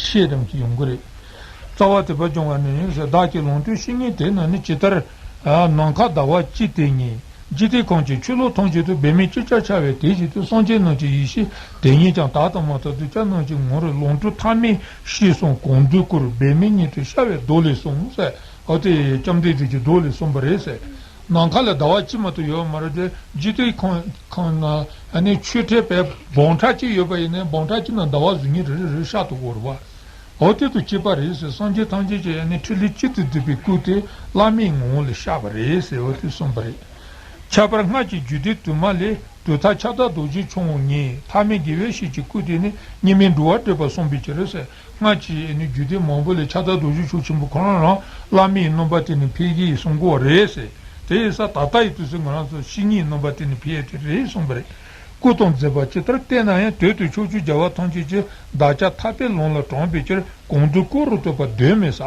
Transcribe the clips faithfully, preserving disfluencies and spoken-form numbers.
ཤེས་ཙམ་གྱིས་ཡོང་གི་རེད། རྩ་བ་དད་པ་སྦྱོང་བ་ནི་ཟེར། བདག་གི་ལོངས་སྤྱོད་བཤེས་གཉེན་དེ་རྣམས་ནི་ཇི་ལྟར། ཨ། ནམ་མཁའ་ཟླ་བ་གཅིག་དེ་ཉིད་འཇིག་རྟེན་ཁམས་ཀྱི་ཆོས་ལུགས་ཐམས་ཅད་དུ་འབད་མེད་ཅིག་ཀྱང་འཆར་བས། དེ་བཞིན་དུ་སངས་རྒྱས་རྣམས་ཀྱི་ཡེ་ཤེས་དེ་ཉིད་ཀྱང་བདག་དང་མ་ཐག་ཏུ་སྐྱབས་རྣམས་ཀྱི་ངོར་ལོངས་སྤྱོད་ཐ་མལ་ཤེས་གསུམ་གང་འདུལ་སྐུར་འབད་མེད་ཉིད་དུ་ཤར་བའི་མདོ་ལས་གསུངས་ཟེར། ཨོ་དེ་བཅོམ་ལྡན་འདས་ཀྱི་མདོ་ལས་གསུངས་པ་རེད་ཟེར། ནམ་མཁའ་ལ་ཟླ་བ་གཅིག་མ་གཏོགས་ཡོད་མ་རེད་དེ། འཇིག་རྟེན་ཁམས་ཁམས་ན་ཨ་ནི་ཆོས་ཁྲི་བའི་འབུམ་ཕྲག་གཅིག་ཡོད་པ་ཡིན་ནའི་འབུམ་ཕྲག་གཅིག་ནང་ཟླ་བ་གཟུགས་བརྙན་རེ་རེ་རེ་ཤར་དུ་འོར་བ། འོ་དེ་དང་གཅིག་པ་རེད་ཟེར། སངས་རྒྱས་ཐམས་ཅད་ཀྱི་ཨ་ནི་ཕྲིན་ལས་གཅིག་ཏུ་བསྡུས་པའི་སྐུ་དེ་བླ་མའི་ངོ་བོ་ལ་ཤར་བ་རེད་ཟེར། འོ་དེ་གསུངས་པ་རེད། ཁྱད་པར་སྔར་གྱི་རྒྱུད་སྡེ་དུ་མ་ལས་གྲུབ་མཐའ་ཁྱབ་བདག་རྡོ་རྗེ་འཆང་ངེས་ཐ་མལ་དགེ་བའི་བཤེས་ཀྱི་སྐུ་དེ་ནི་གཉིས་མེད་འགྲོ་བ་སྒྲོལ་བ་གསུངས་པའི་ཕྱིར་ཟེར། སྔར་གྱི་ཨ་ནི་རྒྱུད་སྡེ་མང་པོ་ལས་ཁྱབ་བདག་རྡོ་རྗེ་འཆང་ཆེན་པོ་ཁོ་རང་རང་བླ་མའི་རྣམ་པ་དེ་ནི་འཕེལ་གྱི་ཡིན་གསུང་གི་ཡོད་རེད་ཟེར། དེ་ཡིན་ཙང་ད་ལྟ་ཡི་དུས་སུ་ང་རང་ཚོ་བཤེས་གཉེན་རྣམ་པ་དེ་ནི་འཕེལ་ཡ་དེ་རེད་གསུངས་པ་རེད། སྐུ་དང་མཛད་པ་ཇི་ལྟར་བསྟན་ན་ཡང་དོན་དུ་ཕྱོགས་བཅུའི་རྒྱལ་བ་ཐམས་ཅད་ཀྱི་བདག་ཅག་ཐར་པའི་ལམ་ལ་དྲངས་པའི་ཕྱིར་གང་འདུལ་སྐུ་རུ་བསྟོད་པ་གདོན་མི་ཟ།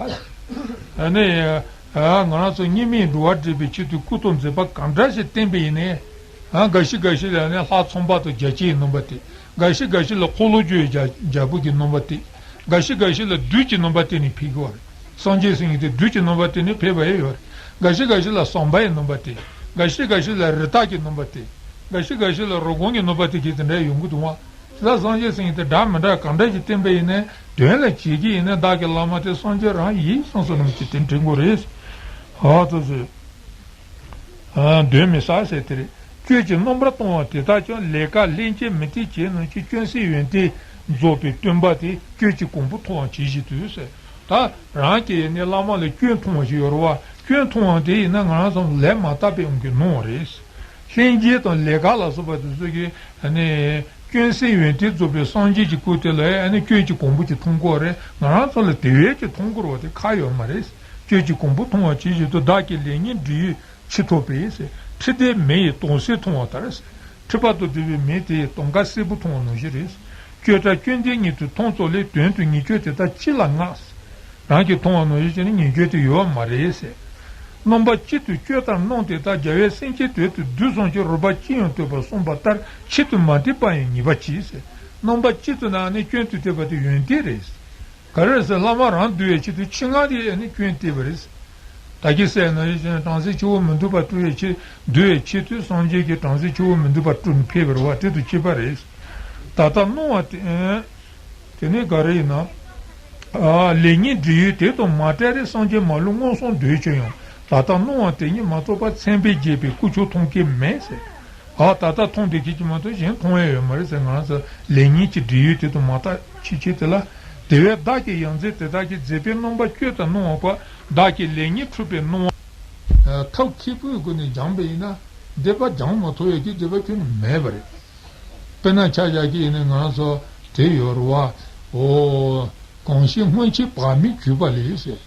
ཨ་ནི། ཨ། ང་རང་ཚོ་གཉིས་མེད་འགྲོ་བ་སྒྲོལ་བའི་ཆེད་དུ་སྐུ་དང་མཛད་པ་གང་འདྲ་ཞིག་བསྟན་པ་ཡིན་ནའི། ཨ། འགའ་ཞིག་འགའ་ཞིག་ལ་ནི་ལྷ་ཚངས་པ་དང་རྒྱ་བྱིན་གྱི་རྣམ་པ་བསྟན། འགའ་ཞིག་འགའ་ཞིག་ལ་འཁོར་ལོས་སྒྱུར་བའི་རྒྱལ་རྒྱལ་པོ་གི་རྣམ་པ་བསྟན། འགའ་ཞིག་འགའ་ཞིག་ལ་བདུད་ཀྱི་རྣམ་པ་བསྟན་ནས་ཕེབས་ཀྱི་ཡོད་རེད། སངས་རྒྱས་ཟེར་མཁན་དེ་བདུད་ཀྱི་རྣམ་པ་བསྟན་ནས་ཕེབས་པ་ཡང་ཡོད་རེད། འགའ་ཞིག་འགའ་ཞིག་ལ་ཟམ་པ་ཡི་རྣམ་པ་བསྟན། འགའ་ཞིག་འགའ་ཞིག་ལ་རི་དྭགས་ཀྱི་རྣམ་པ་བསྟན། འགའ་ཞིག་འགའ་ཞིག་ལ་རོ་སྒོང་གི་རྣམ་པ་བསྟན་མཁན་དེ་འདྲ་ཡོང་གི་འདུག་བ། དེ་ལ་སངས་རྒྱས་ཟེར་མཁན་དེ་འདྲ་མི་འདྲ་གང་འདྲ་ཞིག་བསྟན་པ་ཡིན་ནའི་དོན་ལ་བྱེད་ཀྱི་ཡིན་ན་བདག་གི་བླ་མ་དེ་སངས་རྒྱས་རང་ཡིན་བསམ་བསམ་རྣམས་ཀྱིས་དེ་དྲན་དགོས་རེད། ཨ་ཙི་ཙི། ཨ། གདོན་མི་ཟ་ཟེར་དེ་རེད། སྤྱོད་ཀྱི་རྣམ་པར་ལྟུང་བ་དེ་དག་ཀྱང་ལས་དཀར་ལྷན་སྐྱེས་མུ་སྟེགས་བྱེད་རྣམས་ཀྱི་སྐྱོན་སེལ་ཡོན་ཏན་རྫོགས་པའི་སྟོན་པ་དེ་སྤྱོད་ཀྱི་གོང་བུ་མཐོང་བར་གྱིས་ཤིག་ཏུ་ཟེར། ད་རང་གི་ནི་བླ་མ་ལ་སྐྱོན་མཐོང་བ་ཞིག་ཡོད་རེད་བ། སྐྱོན་མཐོང་བ་དེ་ཡིན་ན་ང་རང་ཚོ་ལས་མ་དག་པའི་དབང་གིས་མཐོང་བ་རེད། ལྷན་སྐྱེས་དང་ལས་དཀར་ལ་སོགས་པ་དེ་ཚོ་གི་ནི་སྐྱོན་སེལ་ཡོན་ཏན་རྫོགས་པའི་སངས་རྒྱས་ཀྱི་སྐུ་དེ་ལ་ནི་སྐྱོན་གྱི་གོང་བུ་ཅིག་མཐོང་གི་ཡོད་རེད། ང་རང་ཚོ་ལ་དེ་བས་ཀྱི་མཐོང་གི་རེད་བ། དེ་ཁག་ཡོད་མ་རེད། སྤྱོད་ཀྱི་གོང་བུ་མཐོང་བར་གྱིས་ཤིག་ཏུ། བདག་གི་ལེགས་ཉེས་འབྲས་ཡོད་ཅི་ཐོབ་པས་ཟེར། འཁྲུལ་པའི་མེ་ཡིས་དྭངས་གསལ་མཐོང་བ་ལྟར་ཟེར། འཁྲུལ་པ་དང་བྲལ་བའི་མེ་དེ་ཡིས་དྭངས་ཁ་གསལ་པོ་མཐོང་བ་ནང་བཞིན་རེད། སྤྱོད་བྲལ་སྐྱོན་ལྡན་ཉིད་དུ་མཐོང་ཙམ་ལས་དོན་དུ་ཉེས་སྐྱོན་དེ་དག་ཅི་ལ་བསྔགས། རང་གིས་མཐོང་བ་ནང་བཞིན་བྱས་ནས་ཉེས་སྐྱོན་དེ་ཡོད་མ་རེད་ཟེར། རྣམ་པ་གཅིག་ཏུ་སྤྱོད་ལྟར་སྣང་དེ་དག་རྒྱལ་བའི་སེམས་ཅན་དོན་དུ་བསྡུས་སམ་ཅི། རོལ་པ་ཅི་ཡང་བསྟོད་པར་གསུངས་པ་ལྟར་ཆེད་དུ་མ་བསྟན་པ་ཡང་ཉེས་པ་གྱིས་ཟེར། རྣམ་པ་གཅིག་ཏུ་ན་ནི་སྐྱོན་དུ་བསྟན་པ་དེ་ཡོན་ཏན་རེད། ག་རེ་ཟེར། བླ་མ་རང་འདུལ་བའི་ཆེད་དུ་ཆེད་མངགས་དེ་ཡང་ནི་སྐྱོན་བསྟན་པ་རེད། ད་གིན་ཟེར་ན་ཡིན་ཅིང་བྲམ་ཟེ་ཆུ་བོ་མི་འདུས་པ་བཀྲུ་བའི་ཆེད། འདུལ་བའི་ཆེད་དུ་སངས་རྒྱས་ཀྱིས་བྲམ་ཟེ་ཆུ་བོ་མི་འདུས་པ་བཀྲུ་ནས་ཕེབས་པ་རེད་བ། དེ་དང་གཅིག་པ་རེད། ད་ལྟ་སྣང་བ་དེ། དེ་ནི་ག་རེ་ཡིན་ན། ཨ། ལེགས་ཉེས་འབྲས་ཡོད་དེ་དང་མ་བྲལ་རེ། སངས་རྒྱས་མ་ལུས་མངོན་སུམ་འདོད་ཀྱང་། ད་ལྟ་སྣང་བ་དེ་ཉིད་མ་རྟོགས་པར་མཚན་དཔེས་བརྒྱན་པའི་ཀུ་ཅོ་མཐོང་མཁན་མེད་ཟེར། ཨ། ད་ལྟ་མཐོང་བསྡད་མཁན་གྱིས་མ་གཏོགས་གཞན་མཐོང་ཡ་ཡོད་མ་རེད་ཟེར། ང་རང་ཚོ་ལེགས་ཉེས་ཀྱི་འབྲས་ཡོད་དེ་དང་མ་བྲལ་ཆེད་ཆེད་དེ་ལ། དེ་བས་བདག་གི་ཡང་རྩེ་དེ་དག་གི་མཛད་པའི་རྣམ་པ་སྤྱོད་དུ་སྣང་བ་པ། བདག་གི་ལེགས་ཉེས་འཁྲུལ་པའི་སྣང་བ། ཨ། ཐབས་མཁས་པོའི་སྒོ་ནས་སྦྱངས་པ་ཡིན་ན་སྡིག་པ་སྦྱང་མ་ཐུབ་ཡ་གི་སྡིག་པ་ཁྱོན་ནས་མེད་པ་རེད། དཔེར་ན་ཆ་བཞག་གི་ཡིན་ན་ང་རང་ཚོ་དེ་ཡོད་རེད་བ། འོ། གང་ཞིག་སྔོན་ཆད་བག་མེད་གྱུར་པ་ལས་ཟེར།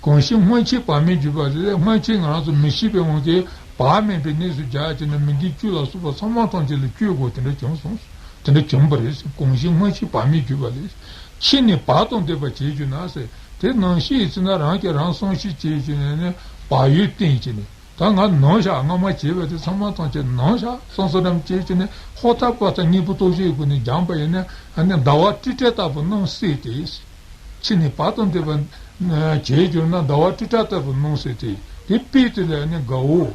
གང་ཞིག་སྔོན་ཆད་བག་མེད་གྱུར་པ་ལས། སྔོན་ཆད་ང་རང་ཚོ་མི་ཤེས་པའི་དབང་གིས་བག་མེད་པའི་གནས་སུ་སྦྱར་བྱས་ནས་མི་དགེ་བཅུ་ལ་སོགས་པ་ཚང་མ་ཐམས་ཅད་ལ་སྤྱོད་དགོས་དེ་འདྲ་བྱུང་སོང་། དེ་འདྲ་བྱུང་བ་རེད་ཟེར། གང་ཞིག་སྔོན་ཆད་བག་མེད་གྱུར་པ་ལས། ཕྱི་ནས་བག་དང་ལྡན་པ་བྱེད་གྱུར་ན་ཟེར། དེ་ནང་བཞིན་ཡིན་ན་རང་གིས་རང་བསམ་ཤེས་བྱེད་ཀྱི་ནས་ནི་བག་ཡོད་བསྟེན་གྱི་ནས། ད་ང་ནོར་བཞག་སྔ་མ་བྱས་པ་དེ་ཚང་མ་ཐམས་ཅད་ནོར་བཞག་བསམ་བསམ་རམ་བྱས་ཀྱི་ནས་ཧོ་ཐག་པ་ཐག་སྙིང་པོ་རྟོགས་བྱའི་སྒོ་ནས་སྦྱངས་པ་ཡིན་ན། ཨ་ནི་ཟླ་བ་ཏི་ཏྲ་ལྟ་བུ་སྣང་སྲིད་དེ། ཕྱི་ནས་བག་དང་ལྡན་པ་བྱས་གྱུར་ན་ཟླ་བ་ཏི་ཏྲ་ལྟ་བུ་སྣང་སྲིད་དེ། དེ་དཔེ་དེ་ལ་ནི་དགའ་བོ།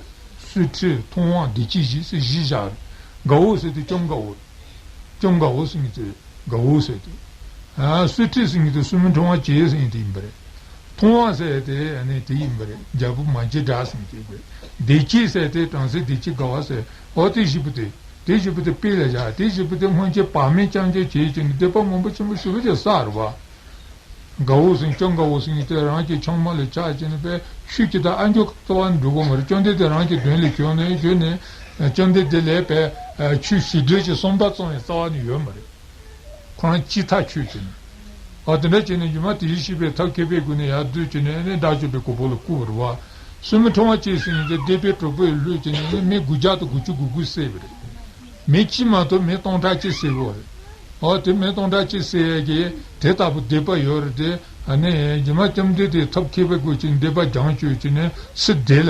སུ་ཁྲིད། མཐོང་བ། བདེ་སྐྱིད་བཞི་ཟེར་བཞི་བཞག་རེད། དགའ་བོ་ཟེར་དེ་སྐྱབས་དགའ་བོ་རེད། སྐྱབས་དགའ་བོ་ཟེར་མཁན་དེ་དགའ་བོ་ཟེར་དེ། ཨ། སུ་ཁྲིད་ཟེར་མཁན་དེ་སུ་མི་ཕྲེང་བ་བཅས་ཟེར་མཁན་དེ་ཡིན་པ་རེད། མཐོང་བ་ཟེར་དེ་ཨ་ནི་དེ་ཡིན་པ་རེད། རྒྱལ་པོ་མ་སྐྱེས་དགྲ་ཟེར་མཁན་དེ་ཡིན་པ་རེད། བདེ་སྐྱིད་ཟེར་དེ་བྲམ་ཟེ་བདེ་སྐྱིད་དགའ་བ་ཟེར། འོ་དེ་བཞི་པོ་དེ། དེ་བཞི་པོ་དེ་དཔེ་ལ་བཞག་དེ་བཞི་པོ་དེ་སྔོན་ཆད་བག་མེད་རྐྱང་རྐྱང་བྱས་ཀྱི་ནི་སྡིག་པ་མང་པོ་ཆེན་པོ་ཞེ་པོ་ཅིག་བསགས་རེད་བ། དགའ་བོ་ཟེར། སྐྱབས་དགའ་བོ་ཟེར་མཁན་དེ་རང་གི་ཆུང་མ་ལ་ཆགས་བྱས་ནས་པས་ཆོས་ཀྱི་ད་ཨ་མཆོག་རྩ་བ་ནས་འགྲོ་གི་མ་རེད། བཅོམ་ལྡན་འདས་རང་གི་དོན་ལ་བྱོན་ནས་བྱོན་ནས་བཅོམ་ལྡན་འདས་ལ་པས་ཆོས་ཞི་དུལ་གྱི་བསམ་པ་ཙམ་ཡང་རྩ་བ་ནས་ཡོད་མ་རེད། ཁོ་རང་ཅི་ཐག་ཆོད་བྱས་ནས། ཨ། དེ་འདྲ་བྱས་ནས་རྗེས་མ་དེ་བཞིན་གཤེགས་པའི་ཐབས་མཁས་པའི་སྒོ་ནས་ཡར་བསྡུས་བྱས་ནས་ནི་དགྲ་བཅོམ་པའི་གོ་འཕང་ལ་བཀུར་བ་རེད་བ། སུ་མི་ཕྲེང་བ་བཅས་ཟེར་མཁན་དེ་སྡིག་པའི་གྲོགས་པོས་བསླུས་བྱས་ནས་ནི་མི་དགུ་བརྒྱ་དང་དགུ་བཅུ་གོ་དགུ་བསད་པ་རེད། མི་གཅིག་མ་གཏོགས་མི་སྟོང་ཕྲག་གཅིག་བསད་པ་རེད། འོ་དེ་མི་སྟོང་ཕྲག་གཅིག་བསད་ཡས་ཀྱི་དེ་ལྟ་བུ་སྡིག་པ་ཡོད་རེད་དེ། ཨ་ནི་རྗེས་མ་བཅོམ་ལྡན་འདས་ཐབས་མཁས་པའི་སྒོ་ནས་སྡིག་པ་སྦྱང་བཅུག་བྱས་ནས་སུ་དེ་ལ།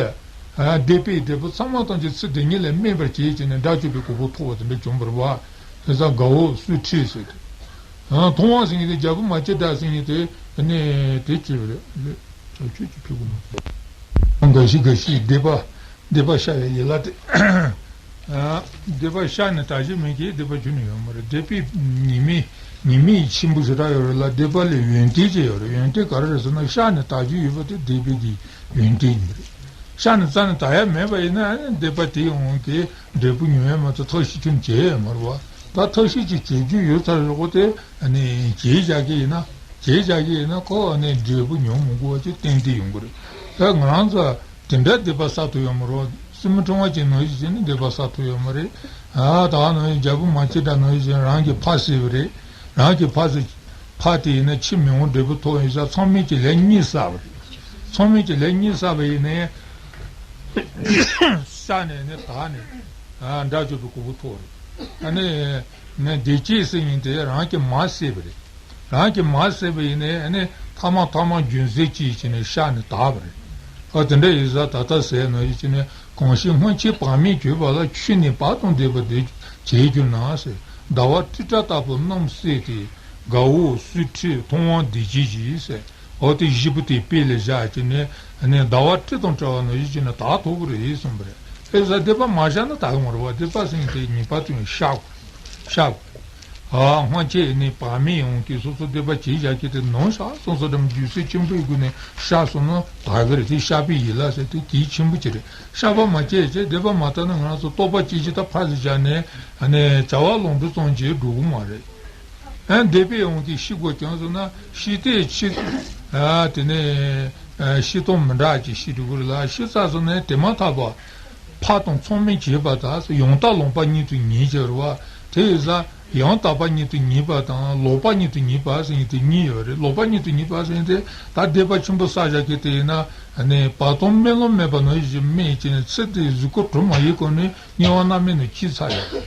ཨ། སྡིག་པའི་སྡིག་པ་ཚང་མ་ཐམས་ཅད་སུ་དེ་ཉིད་ལ་སྨིན་པར་བྱས་བྱས་ནས་དགྲ་བཅོམ་པའི་གོ་འཕང་ཐོབ་པ་དེ་འདྲ་བྱུང་བ་རེད་བ། དེ་ཙང་དགའ་བོ་སུ་ཁྲིད་ཟེར་དེ། མཐོང་བ་ཟེར་མཁན་དེ་རྒྱལ་པོ་མ་སྐྱེས་དགྲ་ཟེར་མཁན་དེ་ནི་དེ་ཅི་རེད། ལས་ཆོས་ཀྱི་ཕུལ་གོ་ནོ། འགའ་ཞིག་འགའ་ཞིག་སྡིག་པ་སྡིག་པ་བཤགས་པའི་ཡན་ལག་སྟེ། སྡིག་པ་བཤགས་ནས་དག་རྒྱུ་མེད་ཀྱི་སྡིག་པ་ཁྱོན་ནས་ཡོད་མ་རེད། སྡིག་པའི་ཉེས་དམིགས་ཉེས་དམིགས་ཆེན་པོ་ཞེ་དྲག་ཡོད་རེད་ལ། སྡིག་པ་ལས་ཡོན་ཏན་ཅིག་ཡོད་རེད། ཡོན་ཏན་ག་རེ་རེད་ཟེར་ན། བཤགས་ནས་དག་རྒྱུ་ཡོད་པ་དེ་སྡིག་པའི་གི་ཡོན་ཏན་ཡིན་པ་རེད། བཤགས་ནས་རྩ་ནས་དག་ཡ་མེད་པ་ཡིན་ན་སྡིག་པ་དེ་ཡོང་གི་འབྲས་བུ་མྱོང་ཡ་མ་གཏོགས་ཐབས་ཤེས་ཁྱོན་བྱེད་ཡ་མ་རེད་བ། ད་ཐབས་ཤེས་ཅིག་བྱེད་རྒྱུ་ཡོད་ཚར་ཡོད་གོ་དེ་ནས་བྱེད་བཞག་གི་ཡིན་ན། བྱེད་བཞག་གི་ཡིན་ན་ཁོ་ནས་འབྲས་བུ་མྱོང་མི་དགོས་པ་ཅིག་ཏན་ཏན་ཡོང་གི་རེད། ད་ང་རང་ཚོ་དེ་འདྲ་སྡིག་པ་བསགས་ཐུབ་ཡོད་མ་རེད། སྲིན་མོ་ཕྲེང་བ་ཅན་ནང་བཞིན་བྱས་ནས་སྡིག་པ་བསགས་ཐུབ་ཡོད་མ་རེད། ཨ་ད་ག་ནང་བཞིན་རྒྱལ་པོ་མ་སྐྱེས་དགྲ་ནང་བཞིན་རང་གི་ཕ་བསད་པ་རེད། རང་གི་ཕ་བསད། ཕ་དེ་ཡིན་ན་ཕྱིར་མི་འོང་འབྲས་བུ་ཐོབ་ཡིན་ས། ཚང་མས་ཀྱི་ལན་གཉིས་བསགས་པ་རེད། ཚང་མས་ཀྱི་ལན་གཉིས་བསགས་པ་ཡིན་ནའི་བསགས་ནས་ནི་དག་ནས་ཨ་དགྲ་བཅོམ་པའི་གོ་འཕང་ཐོབ་རེད། ཨ་ནི་ནི་བདེ་སྐྱིད་ཟེར་མཁན་དེ་རང་གི་མ་བསད་པ་རེད། རང་གི་མ་བསད་པ་ཡིན་ནའི་ཨ་ནི་ཐ་མ་ཐ་མ་རྒྱུན་སྲིང་ཅིག་བྱས་ནས་བཤགས་ནས་དག་པ་རེད། ཨ་དེ་འདྲ་ཡིན་ཙང་ད་ལྟ་ཟེར་ནོ་ཡིན་ཅིག་ནས། གང་ཞིག་སྔོན་ཆད་བག་མེད་གྱུར་པ་ལ། ཆོས་ནི་བག་དང་ལྡན་པ་དེ་བྱས་གྱུར་ན་ཟེར། ཟླ་བ་ཏྲི་ཏྲ་ལྟ་བུ་རྣམ་བསྲེས་ཏེ། དགའ་བོ་སུ་ཁྲིད་མཐོང་བ་བདེ་སྐྱིད་ཀྱིས་ཟེར། འོ་དེ་བཞི་པོ་དེ་དཔེ་ལ་བཞག་ཅིག་ནས་ནས་ཟླ་བ་ཏྲི་དང་བྲལ་བ་ནང་བཞིན་བྱས་ནས་དག་ཐུབ་ཀྱི་རེད་གསུངས་པ་རེད། དེ་ཟ་སྡིག་པ་མ་བཤགས་ན་དག་གི་མ་རེད་བ། སྡིག་པ་ཟེར་མཁན་དེ་ངེས་པར་དུ་བཤགས་དགོས། བཤགས་དགོས། ཨ་སྔོན་ཆད་ནས་བག་མེད་ཡོང་གི་སོ་སོ་སྡིག་པ་བྱས་བཞག་གི་དེ་ནོར་བཤགས་སོང་སོ་དམ་རྒྱུ་སྲིད་ཆེན་པོའི་སྒོ་ནས་བཤགས་སོང་ན་དག་གི་རེད། དེ་བཤགས་པའི་ཡན་ལག་ཟེར་དེ་གལ་ཆེན་པོ་ཅིག་རེད། བཤགས་པ་མ་བྱས་ཅེས་སྡིག་པ་མ་དག་ན་ང་རང་ཚོ་རྟོག་པ་སྐྱེ་གཞི་ད་ཕར་ཟིག་བཞག་ནས་ཨ་ནི་བྱ་བ་ལོངས་སྤྱོད་ཙམ་གྱིས་འགྲོ་གི་མ་རེད། ཨ་སྡིག་པའི་དབང་གིས་ཤི་དགོས་ཀྱང་ཟེར་ན་ཤི་སྟེ་ཤི། ཨ་དེ་ནས་ཨ་ཤི་སྟངས་མི་འདྲ་ཅིག་ཤི་འགྲོ་གི་རེད་ལ། ཤི་ཚར་སོང་ནས་དེ་མ་ཐག་པ་ཕ་དང་མཚུངས་མེད་བྱེད་པ་དང་། ཡང་དག་ལོག་པ་ཉིད་དུ་ངེས་ཀྱི་རེད་བ། དེ་ཡིན་ཙང་ཡང་དག་པ་ཉིད་དུ་ངེས་པ་དང་ལོག་པ་ཉིད་དུ་ངེས་པ་ཟེར་མཁན་དེ་གཉིས་ཡོད་རེད། ལོག་པ་ཉིད་དུ་ངེས་པ་ཟེར་མཁན་དེ་ད་སྡིག་པ་ཆེན་པོ་བསགས་བཞག་གི་དེ་ཡིན་ན་ནི་བ་དན་རྨི་ལམ་རྨིས་པ་ནང་བཞིན་རྨིས་ཀྱི་ནི་ཚེ་འདིའི་གཟུགས་སྐུ་གྲུབ་མ་ཡིན་གོང་ནས་དམྱལ་བ་མནར་མེད་ནང་སྐྱེས་ཚར་ཡོད་རེད།